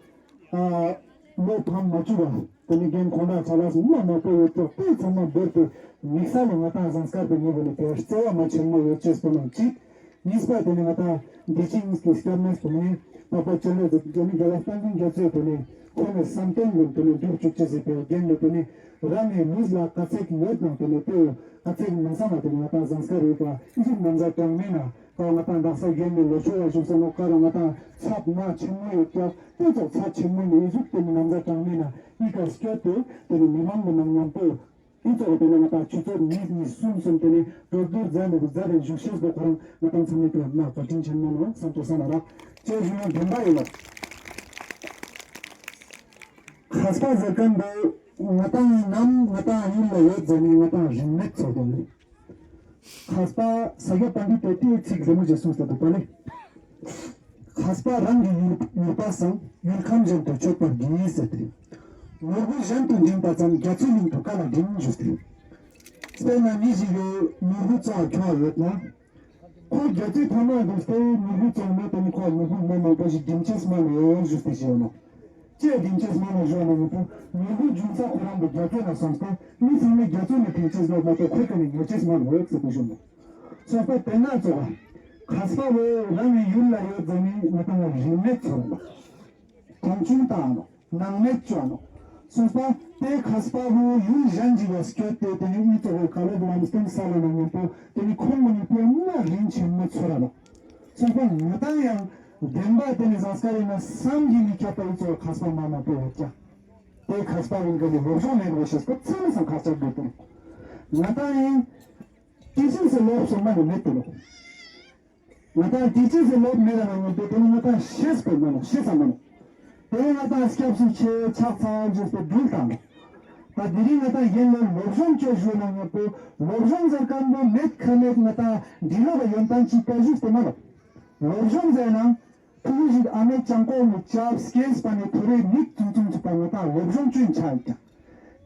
ཨ་ལོ་ཕམ་མ་བཅུག་པ། དེ་ནི་རྒན་ཁོང་ཁྲ་ཆ་ལགས་སུ་མ་མང་པོ་ཡོད་ཀྱག། དེ་ཚང་མ་བོར་ཏེ་དམིགས་བསལ་ནི་ང་དང་ཟངས་དཀར་པའི་ངོས་ནས་དེ་བརྩེ་བ་མ་ཆེན་མོ་ཡོད་ཅེས་པོ་ནང་གཅིག། གཉིས་པ་དེ་ནི་ང་དང་བདེ་ཆེན་གཉིས་ཀྱི་སྐྱབས་གནས་དེ་ནི་འཕགས་པ་སྤྱན་རས་གཟིགས་དེ་ནི་རྒྱལ་བ་བསྟན་འཛིན་རྒྱ་མཚོས་དེ་ནི་ཁོང་ནི་བསམ་དོན་ལུང་དེ་ནི་འགྲུབ་བཅུག་ཅེས་ཟེར་པའི་རྒན་ནི་དེ་ནི་རང་ནི་ལུས་ལ་དཀའ་ཚེགས་ཡོད་ནང་དེ་ནི་དེ་དཀའ་ཚེགས་མ་བསམ་པ་དེ་ནི་ང་དང་ཟངས་དཀར་རིག་པ་ཨི་ཟུག་ན་ཛ་གྲངས་མེད་ན། ད་ང་དང་དག་ས་རྒན་ནི་ལོ་ཆུང་བ་བཞུགས་ས་ནོ་ཀ་ར་ང་དང་ཚབ་མ་ཆེན་མོ་ཡོད་ཀྱག། དེ་ཚོ་ཚབ་ཆེན་མོ་ནི་ཨི་ཟུག་དེ་ནི་ན་ཛ་གྲངས་མེད་ན་ཨི་ཀ་སྐྱོད་དེ་དེ་ནི་མི་མང་གི་ནང་མཉམ་པོ་ཨི་ཚོ་དེ་ནི་ང་དང་ཆུ་ཚོད་གཉིས་གཉིས་གསུམ་གསུམ་དེ་ནི་གྲོས་བསྡུར་མཛད་ནི་རུ་མཛད་དེ་བཞུགས་ཤེས་པོ་ཁོ་རང་ང་དང་ཚང་མས་དེ་ན་བཀའ་དྲིན་ཆེན་མོ་ནོ་བསམ་དུ་བསམ་ན་ར་ཅེས་ཞུ་ན་བདེན་པ་ཡིན་ལ། མཁས་པ་ཟེར་མཁན་པོ་ང་དང་ནམ་ང་དང་ཡུལ་ལ་ཡོད་ཟེར་ནས་ང་དང་རིན་མེད་ཚོར་དོ་ལེ། མཁས་པ་ས་སྐྱ་པཎྜི་ཏས་དེའི་ཚིག་རི་མོ་ཅིག་གསུངས་ཏེ་འདུག་པ་ལེ། མཁས་པ་རང་གི་ཡུལ་ཡུལ་པ་སང་ཡུལ་ཁམས་གཞན་དུ་མཆོད་པར་བགྱི་ཟེར་ཏེ། ནོར་བུ་གཞན་དུ་འགྲིམས་པ་ཙམ་རྒྱ་མཚོའི་གླིང་དུ་ག་ལ་འགྲིམ་ཞུས་ཏེ། དཔེར་ན་མི་ཞིག་གིས་ནོར་བུ་བཙོང་ཁྱོང་ཡོད་ན། ཁོ་རྒྱ་མཚོའི་ཐ་མ་འདུག་སྟེ་ནོར་བུ་བཙོང་ན་དེ་ནི་ཁོ་ནོར་བུ་མ་མང་པོ་ཞིག་འགྲིམ་ཅེས་མ་ནོར་ཞུས་ཏེ་ཞེས་ནོ། ཅེས་འགྲིམ་ཅེས་མ་ནོར་ཞུ་བ་ནི་ཡོད་དུ་ནོར་བུ་འབྱུང་ས་ཁོ་རང་གི་རྒྱ་མཚོ་ན་སོང་སྟེ་མི་ཚང་མས་རྒྱ་མཚོ་ནས་འཕེན་ཅེས་ལོ་མ་གཏོགས་ཁོའི་ཀ་ནས་ཉོ་ཅེས་མ་ནོར་ཟེར་ཏེ་ཞུ་ནོ། སོགས་པ་དེ་ན་ཙོགས་མཁས་པ་བོ་རང་གི་ཡུལ་ལ་ཡོད་ཙང་ནི་ང་དང་རིན་མེད་ཚོར་ལ་གང་བྱུང་བཏང་ནོ། ནང་མེད་ཅོ་ནོ། སོང་པ་དེ་མཁས་པ་བོ་ཡུལ་གཞན་ཞིག་ལ་སྐྱོད་དེ་དེ་ནི་ཨི་ཙོ་བོ་ག་ལེ་ལམ་སྟོན་ས་ལ་ན་ཉམ་པོ་དེ་ནི་ཁོང་གི་ནི་དཔེ་མ་རིན་ཆེན་མོ་ཚོར་ར་ནོ། སོང་པ་ང་དང་ཡང་བདེན་པ་དེ་ནི་ཟངས་དཀར་ཡིན་ན་བསམ་གྱིས་མི་ཁྱབ་པ་ཨི་ཙོ་མཁས་པ་མ་མང་པོ་ཡོད་ཀྱང་། དེ་མཁས་པ་ཡིན་ག་ནི་སློབ་སྦྱོང་མེད་པ་ཤེས་པ་ཚང་མ་སང་ཁག་ཆག་དགོས་དོ། ང་དང་ཡིན། དེ་ཅི་སེ་ལོབ་སོང་མ་ནི་མེད་དེ་ནོ། ང་དང་དེ་ཅི་སེ་ལོབ་མེད་ལ་ན་ཡོད་དེ་དེ་ནི་ང་དང་ཤེས་པ་མ་ནོ་ཤེས་ས་མ་ནོ། དེ་ནི་ང་དང་སྐྱབས་སུ་མཆི་ཕྱག་འཚལ་བརྗོད་པའི་སྦྲུལ་དང་། ད་དེ་རིང་ང་དང་གཞན་ལ་སློབ་སྦྱོང་བཅོས་ཞུ་ན་ཡོད་པོ་སློབ་སྦྱོང་ཟེར་མཁན་པོ་མེད་ཁ་མེད་ང་དང་འདི་ལོ་ག་ཡོན་ཏན་ཅིག་པ་ཞུས་ཏེ་མ་ནོ། སློབ་སྦྱོང་ཟེར་ན། ཕྲུ་གུ་ཞིག་ཨ་མའི་ལྕགས་ཀོག་ནས་ལྕགས་སྐྱེས་པ་ནས་ཐོ་རེ་མིག་ཆུང་ཆུང་ཚུགས་པ་ང་དང་སློབ་སྦྱོང་བཅུན་ཆ་ཡིན་ཀྱང་།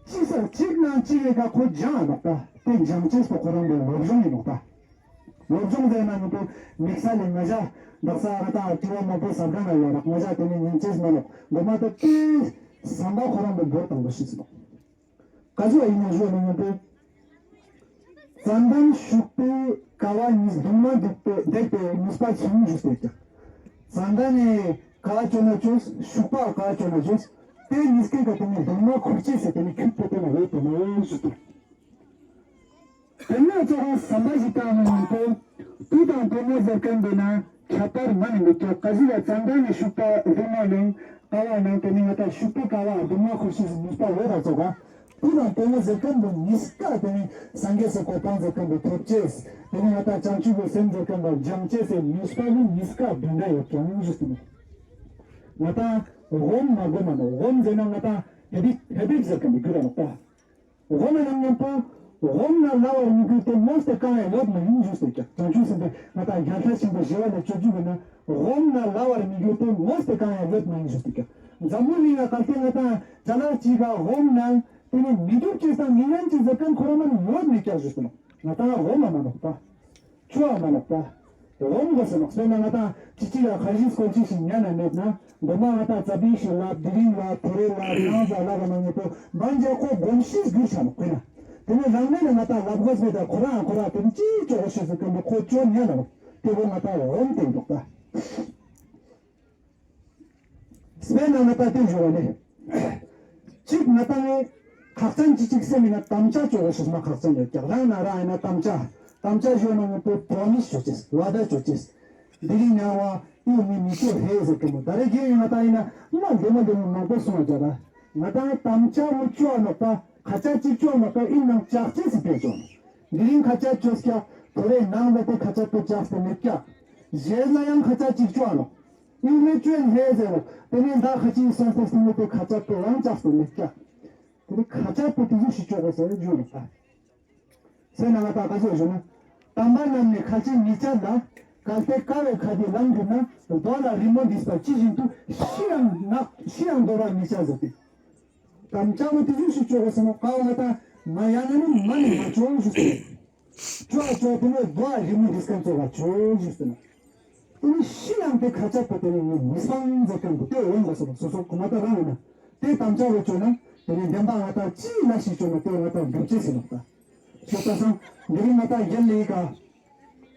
ཅི་ས་གཅིག་ནང་གཅིག་ཡོད་ཀ་ཁོ་སྦྱང་ཨ་ནོག་ད་དེ་སྦྱང་ཅེས་པོ་ཁོ་རང་གི་སློབ་སྦྱོང་ཡིན་ནོག་ད། སློབ་སྦྱོང་ཟེར་ན་ཉིད་དུ་དམིགས་བསལ་ལས་ང་ཞག་འདག་ས་ང་དང་དྲི་བ་མང་པོ་ཟབ་ག་ན་ཡོད་རག་ང་ཞག་དེ་ནས་ཉན་ཅེས་མ་ནོག་མགོ་མ་ད་དེ་ཟམ་པ་ཁོ་རང་གི་འབོར་དང་པོ་ཤེས་སོ་ནོག་ག་ཚོད་ཡིན་ན་ཞུ་ནས་ཡོང་པོ། ཙན་དན་ཤུག་པའི་ཀ་བ་གཉིས་གདུང་མ་འདེགས་པའི་འདེགས་པའི་ནུས་པ་ཆུང་ཞུས་ཏེ་ཀྱང་། ཙན་དན་ནི་ཀ་བ་བཅོ་ན་བཅོས་ཤུག་པ་ཀ་བ་བཅོ་ན་བཅོས་དེ་གཉིས་ཀའི་ཀ་དེ་ནི་གདུང་མ་ཁུར་ཅེས་ཟེར་དེ་ནི་ཁྱུད་པོ་དེ་ནི་འོད་དེ་ནི་འོད་ཞུས་ཏེ། དེ་ནས་གཙོ་བོ་ཟམ་པ་ཞིག་བཏང་ནས་ཡིན་ཏེ། དུས་དང་པོ་མོ་ཟེར་མཁན་འདི་ན་ཁྱད་པར་མ་ནི་མི་སྐྱོ་ག་ཞིག་ལ་ཙན་དན་ནི་ཤུག་པ་གདུང་མ་ནང་ཀ་བ་ནང་དེ་ནི་ང་ད་ཤུག་པའི་ཀ་བ་གདུང་མ་ཁུར་ཤེས་སུ་ནུས་པ་འོད་ར་ཙོག་ག་དུས་དང་པོ་མོ་ཟེར་མཁན་འདི་ཉིས་ཀ་དེ་ནི་སངས་རྒྱས་སུ་གོ་འཕང་ཟེར་མཁན་འདི་ཐོབ་ཅེས་དེ་ནི་ང་ད་བྱང་ཆུབ་ཀྱི་སེམས་ཟེར་མཁན་འདི་སྦྱང་ཅེས་སེ་ནུས་པ་ནི་ཉིས་ཀ་བདུན་འདྲ་ཡོད་ཀྱང་ཞུས་ཏེ་ནི། ང་ད་སྒོམ་མ་སྒོམ་མ་ནོ་སྒོམ་ཟེར་ན་ང་ད་ཧེ་བིག་ཧེ་བིག་ཟེར་མཁན་འདི་རྒྱུ་ར་ནོག་ད། སྒོམ་ནང་མཉམ་པོ། སྒོམ་ན་སླ་བར་མི་འགྱུར་ཏེ་མོས་ཏེ་གང་ཡང་ཡོད་མ་ཡིན་ཞུས་ཏེ་ཀྱང་། བྱང་ཆུབ་སེམས་དཔའི་ང་དང་རྒྱལ་སྲས་ཆེན་པོ་ཞི་བ་ལྷས་སྤྱོད་འཇུག་གི་ན། སྒོམ་ན་སླ་བར་མི་འགྱུར་ཏེ་མོས་ཏེ་གང་ཡང་ཡོད་མ་ཡིན་ཞུས་ཏེ་ཀྱང་། འཛམ་བུ་གླིང་ལ་གལ་ཏེ་ང་དང་ཅ་ལག་ཅིག་ག་སྒོམ་ན་དེ་ནི་མི་འགྱུར་ཅེས་དང་མི་ཉན་ཅེས་ཟེར་མཁན་ཁོ་རང་མ་ནི་ཡོད་མེད་ཀྱང་ཞུས་ཏེ་ང་དང་སྒོམ་མ་མ་ནོག་ད། ཆུ་བ་མ་ལོག་པ། འོང་དགོས་ཟེར་ནོག་དཔེར་ན་ང་དང་ཅི་ཅི་ལ་ཁ་ཞིག་སྐོར་ཅི་ཞིག་ཉན་ན་མེད་ན། མགོ་མ་ང་དང་ཙ་པིག་ཞིག་ལབ་དེ་རིང་ལ་ཐོ་རེ་ལ་རང་ཟ་ལབ་པ་ན་ཉེ་པོ་འབའ་འཇག་ཁོ་སྒོམ་ཤེས་འགྱུར་ཆ་ནོག་དཔེར་ན། དེ་ནས་རང་མེད་ན་ང་དང་ལབ་དགོས་མེད་ད་ཁོ་རང་ཁོ་རང་དེ་ནི་ཅི་ཅོག་ཤེས་སུ་ཀན་པོ་ཁོ་ཅོ་ཉན་ན་ནོག་དེ་བོ་ང་དང་འོང་དེ་འདུག་ད། དཔེར་ན་ང་ད་ལྟའི་ཞོར་ལས། གཅིག་ང་ད་ངས་ཁག་ཅན་གཅིག་གཅིག་སེམས་མིན་ན་དམ་བཅའ་ཅོག་གོ་ཞིག་མ་ཁག་ཅན་ཡོད་ཀྱག་རང་ན་རང་ཡིན་ན་དམ་བཅའ། དམ་བཅའ་ཞོར་ན་ངས་པོ་པྲོ་མིས་ཅོ་ཅེས་ཝ་ད་ཅོ་ཅེས། འདི་རིང་ཉང་བ་ཡོད་མི་མི་ཅོ་ཧེ་ཟེར་གི་མོ་ད་རེ་རྒྱུ་ཡིན་ང་ད་ཡིན་ན་མ་འདི་མ་འདི་མོ་མང་པོ་སོང་བ་ཀྱག་ར། ང་ད་དམ་བཅའ་མོ་ཅོ་ནོག་པ་ཁ་ཆ་གཅིག་ཅོ་ནོག་པ་ཡིན་ནང་ཅག་ཅེས་སི་པེ་ཅོ་ནོག་འདི་རིང་ཁ་ཆ་ཅོས་ཀྱག་ཐོ་རེ་ནང་ལ་དེ་ཁ་ཆ་པེ་ཅག་སི་མེད་ཀྱག་ཞེས་ལ་ཡང་ཁ་ཆ་གཅིག་ཅོ་ནོག་ཡུལ་མེད་ཅོན་ཧེ་ཟེར་རོ། དེ་ནས་ད་ཁ་ཅིག་སོང་སྟེ་སྟེང་ནས་དེ་ཁ་ཆ་པོ་ཡང་ཅག་སྟེ་མེད་ཀྱག་དེ་ནས་ཁ་ཆ་པོ་དེ་ཡུལ་ཞིག་ཅོག་གོ་ཟེར་རྒྱུ་རེད་ད། ཟེར་ན་ང་ད་ག་ཚོད་བྱུང་ན། དམ་པ་རྣམས་ནི་ཁ་ཆེ་ཉིད་ཅན་ལ། གལ་ཏེ་དཀའ་བའི་ཁ་དེ་ལམ་འགྲུབ་ན། རྡོ་ལ་རི་མོ་འདིས་པ་ཇི་བཞིན་དུ། ཤི་ཡང་ནག་ཤི་ཡང་འདོར་བར་མི་བྱ་ཟེར་ཏེ། དམ་བཅའ་བོ་དེ་ཚོ་ཞིག་བཅོ་དགོས་ཟེར་ན། ཀ་བ་ང་ད་མ་ཡང་ན་ནི་མ་ནི་མ་བཅོ་ཞུ་ཟེར། བཅོ་བ་བཅོ་དེ་ནས་རྡོ་ལ་རི་མོ་འདིས་ཀན་བཅོ་བ་བཅོ་ཞུ་ཟེར་ན། དེ་ནི་ཤི་ཡང་དེ་ཁ་ཆག་པ་དེ་ནི་ངས་མི་སྤང་ཟེར་མཁན་པོ་དེ་འོང་དགོས་སོ། སོ་སོ་གོ་མ་ད་རང་ཡིན་ན་དེ་དམ་བཅའ་བོ་བཅོ་ན། དེ་ནི་བདེན་པ་ང་ད་ཅི་ལ་ཞིག་བཅོ་ན་དེ་ང་ད་འགྲུབ་ཅེས་ཟེར་ནོག་ད། ཞོག་པ་སང་འདི་རིང་ང་ད་ཡན་ལས་ཀ།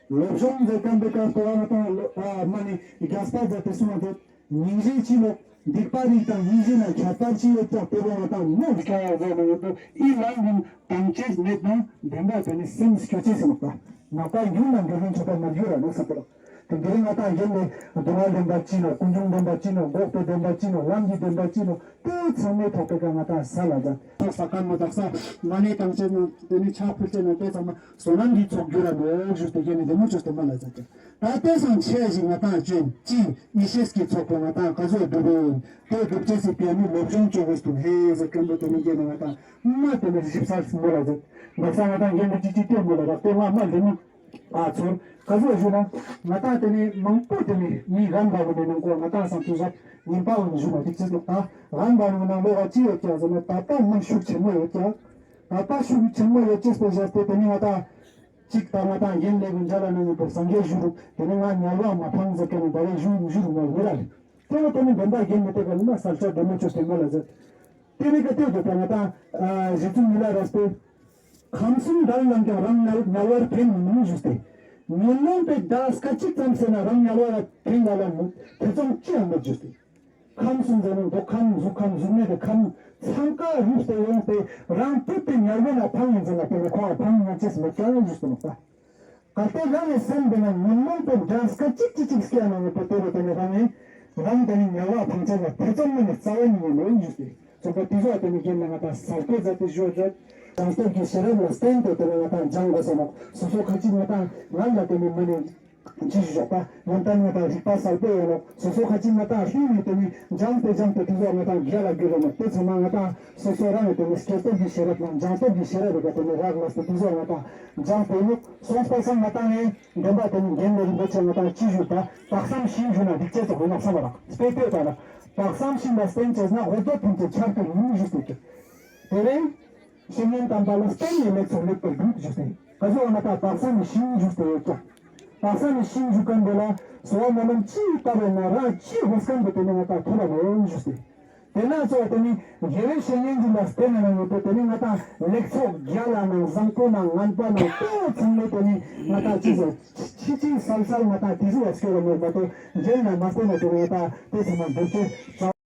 སློབ་སྦྱོང་མཛད་མཁན་པའི་སྐབས་སུ་ང་ད་ལོ་ཨ་མ་ནི་རྒྱས་པ་མཛད་དེ་གསུངས་ཏེ། སྙིང་རྗེ་ཅི་ནོག་སྡིག་པ་རིགས་དང་སྙིང་རྗེ་ན་ཁྱད་པར་ཅི་ཡོད་ཀྱང་དེ་ལ་ང་ད་མོ་དཀའ་བ་བཟོ་མི་ཡོད་དུ་ཨི་ལན་ཡིན་དང་བཅས་མེད་ན་བདེན་པ་དེ་ནི་སེམས་སྐྱོ་ཅེས་ཟེར་ནོག་ད། ནག་པ་ཡུལ་ན་འགྲོ་ལྷུན་ཆོད་པ་མ་རྒྱུ་ར་ནོག་ས་པ་ལ། དེ་འདི་རིང་ང་ད་ཡན་ལས་སྡུག་བསྔལ་བདེན་པ་ཅི་ནོག་ཀུན་འབྱུང་བདེན་པ་ཅི་ནོག་འགོག་པའི་བདེན་པ་ཅི་ནོག་ལམ་གྱི་བདེན་པ་ཅི་ནོག་དེ་ཚང་མའི་ཐོག་པའི་ཀ་ང་ད་ས་ལ་ད། ཐོག་ས་ཀ་མོ་དག་ས་མ་ནས་དང་བཅས་ན་དེ་ནི་ཕྱག་ཕུལ་ཅེ་ན་དེ་ཚང་མ་བསོད་ནམས་ཀྱི་ཚོགས་རྒྱུ་ར་ནོག་ཞུ་དེ་གས་ནི་བདེ་མོ་བཅོས་ཏེ་མ་ལ་ཟེར་ཏེ། ད་དེ་སང་ཆེ་ཞིག་ང་ད་ཅན་ཅི་ཡེ་ཤེས་ཀྱི་ཚོགས་པ་ང་ད་ག་ཚོད་སྒྲུབ་པའི་དེ་སྒྲུབ་ཅེས་སི་པའི་ནི་སློབ་སྦྱོང་བཅོ་དགོས་སྟུ་ཧེ་ཟེར་མཁན་པོ་དེ་ནི་གས་ནི་ང་ད་མ་དེ་ནི་ཞིབ་ཚགས་མོ་ལ་ཟེར། དག་ས་ང་ད་འགན་དུ་ཅི་ཅི་སྟེ་མོ་ལ་རག་དེ་ང་མ་འདི་ནི། ཨ་ཚོར། ག་ཚོད་ཞུ་ན། ང་ད་དེ་ནི་མང་པོ་དེ་ནི་མི་རང་འབའ་བོ་ནི་ནང་གོ་ང་ད་སང་དུས་ཟ་ཉིན་པ་འོང་ཞུ་ན་འགྲིག་ཅེས་འདུག་ད། རང་འབའ་བོ་ནང་ལོ་བ་ཅི་ཡོད་ཀྱང་ཟེར་ན་ད་ལྟ་མི་ཤུགས་ཆེན་མོ་ཡོད་ཀྱང་། ད་ལྟ་ཤུགས་ཆེན་མོ་ཡོད་ཅེས་པོ་བཞག་སྟེ་དེ་ནི་ང་ད། གཅིག་ད་ང་ད་རྒན་ལས་ཀུན་མཇལ་ལ་ནང་ཡོད་པར་སངས་རྒྱས་ཞུ་རུ་དེ་ནི་ང་ཉལ་བ་མ་ཕང་ཟེར་མཁན་ནི་ད་རེས་ཞུ་ཞུ་རུ་མ་ཡོད་ར་ལེ། དེ་བ་དེ་ནི་འདོན་པ་རྒན་མི་དེ་ག་ནི་མ་གསལ་ཆ་འདོན་མ་ཆོག་སྟེ་མ་ལ་ཟེར། དེ་ནི་ག་དེ་དུ་ད་ང་ད་རྗེ་བཙུན་མི་ལ་རས་པོ། ཁམས་གསུམ་དགྲར་ལངས་ཀྱང་རང་ཉལ་ཉལ་བར་ཕན་མི་ནུས་ཞུས་ཏེ། ཉོན་མོངས་པའི་དགྲ་སྐད་ཅིག་ཙམ་ཟེར་ན་རང་ཉལ་བར་ཕན་ལ་ལ་མི་ཐེ་ཚོམ་ཅི་ཡང་མེད་ཞུས་ཏེ། ཁམས་གསུམ་ཟེར་ན་མདོ་ཁམས་གཟུགས་ཁམས་གཟུགས་མེད་པའི་ཁམས་ཚང་ཀ་རུབ་སྟེ་ཡོང་སྟེ་རང་བུད་དེ་ཉལ་བས་ན་ཕངས་ཡིན་ཟེར་ན་དེ་ནི་ཁོ་བ་ཕངས་ཡིན་ཅེས་མེད་ཀྱང་ཞུས་ཏེ་མོ་ད། གལ་ཏེ་རང་གི་སེམས་འདི་ན་ཉོན་མོངས་པའི་དགྲ་སྐད་ཅིག་ཅིག་ཅིག་སྐྱེ་ན་ངེས་པར་དེ་རུ་དེ་ནི་རང་ནི་རང་དེ་ནི་ཉལ་བ་ཕངས་ཆ་ལ་ཐེ་ཚོམ་མི་ནི་རྩ་བ་ཉིད་ནས་མེད་ཞུས་ཏེ། ཚོགས་པ་དེ་ཚོ་དེ་ནི་རྒན་ལ་ང་ད་གསལ་པོ་མཛད་དེ་ཞུ་བརྗོད། སྦྱང་སྟོབས་ཀྱི་ཤེས་རབ་ལ་བརྟེན་ཏེ་དེ་ནི་ང་ད་སྦྱང་དགོས་ས་ནོག་སོ་སོ་ཁ་ཅིག་ང་ད་ང་ལ་དེ་ནི་མི་ནི་ཅི་ཞུ་ཞོག་པ་ཡོན་ཏན་ང་ད་རིག་པ་གསལ་པོ་ཡོད་ནོག་སོ་སོ་ཁ་ཅིག་ང་ད་ལྷུན་ནི་དེ་ནི་སྦྱང་སྟེ་སྦྱང་སྟེ་དེ་ཚོ་ང་ད་རྒྱལ་ལ་རྒྱུ་རེད་ནོག་དེ་ཚང་མ་ང་ད་སོ་སོ་རང་ནི་དེ་ནི་སྐྱེ་སྟོབས་ཀྱི་ཤེས་རབ་དང་སྦྱང་སྟོབས་ཀྱི་ཤེས་རབ་རེད་པ་དེ་ནི་རག་ལས་ཏེ་དེ་ཚོ་ང་ད་སྦྱང་སྟེ་ནི་སོང་པ་སང་ང་ད་ནི། འདོན་པ་དེ་ནི་རྒན་ལས་རིན་པོ་ཆེ་ང་ད་ཅི་ཞུ་ད་དག་བསམ་ཤིང་ཞུ་ན་འགྲིག་ཅེས་སོགས་ཡོད་ན་བསམ་པ་རག་སྤེ་སྤེ་ད་ན་དག་བསམ་ཤིང་ལ་བརྟེན་བྱས་ན་འོ་དོ་ཕུན་གྱི་ཆར་དུ་ཉིམ་ཞུ་སྟེ་ཀྱང་། དེ་རིང་བཤེས་གཉེན་དམ་པ་ལ་བརྟེན་ནས་ལེགས་ཚོགས་ལེགས་པར་འགྲུབ་ཞུ་སྟེ་ག་ཚོད་ང་ད་དག་བསམ་ནི་ཤིང་ཞུ་སྟེ་ཡོད་ཀྱང་། དག་བསམ་ནི་ཤིང་ཞུ་མཁན་དེ་ལ་གསོལ་བ་སྨོན་ལམ་ཅི་བཏབ་པ་ན་རང་ཅི་དགོས་མཁན་དེ་དེ་ནི་ང་ད་ཐོབ་པ་མེད་ཞུ་སྟེ། དེ་ན་ཚོ་དེ་ནི་རྒྱལ་བའི་བཤེས་གཉེན་གྱི་ལ་བརྟེན་ནས་ཡོད་པའི་དེ་ནི་ང་ད་ལེགས་ཚོགས་རྒྱལ་ལ་ནང་བཟང་པོ་ནང་ངན་པ་ནང་དེ་ཚང་མའི་དེ་ནི་ང་ད་ཅི་ཟེར་ཆི་ཆི་གསལ་གསལ་ང་ད་དེ་ཚོ་ཡ་སྐྱོ་བ་མེད་མ་གཏོགས་རྒྱལ་ན་མ་བརྟེན་ན་དེ་ནི་ང་ད་དེ་ཚང་མ་འདུག་ཅེས།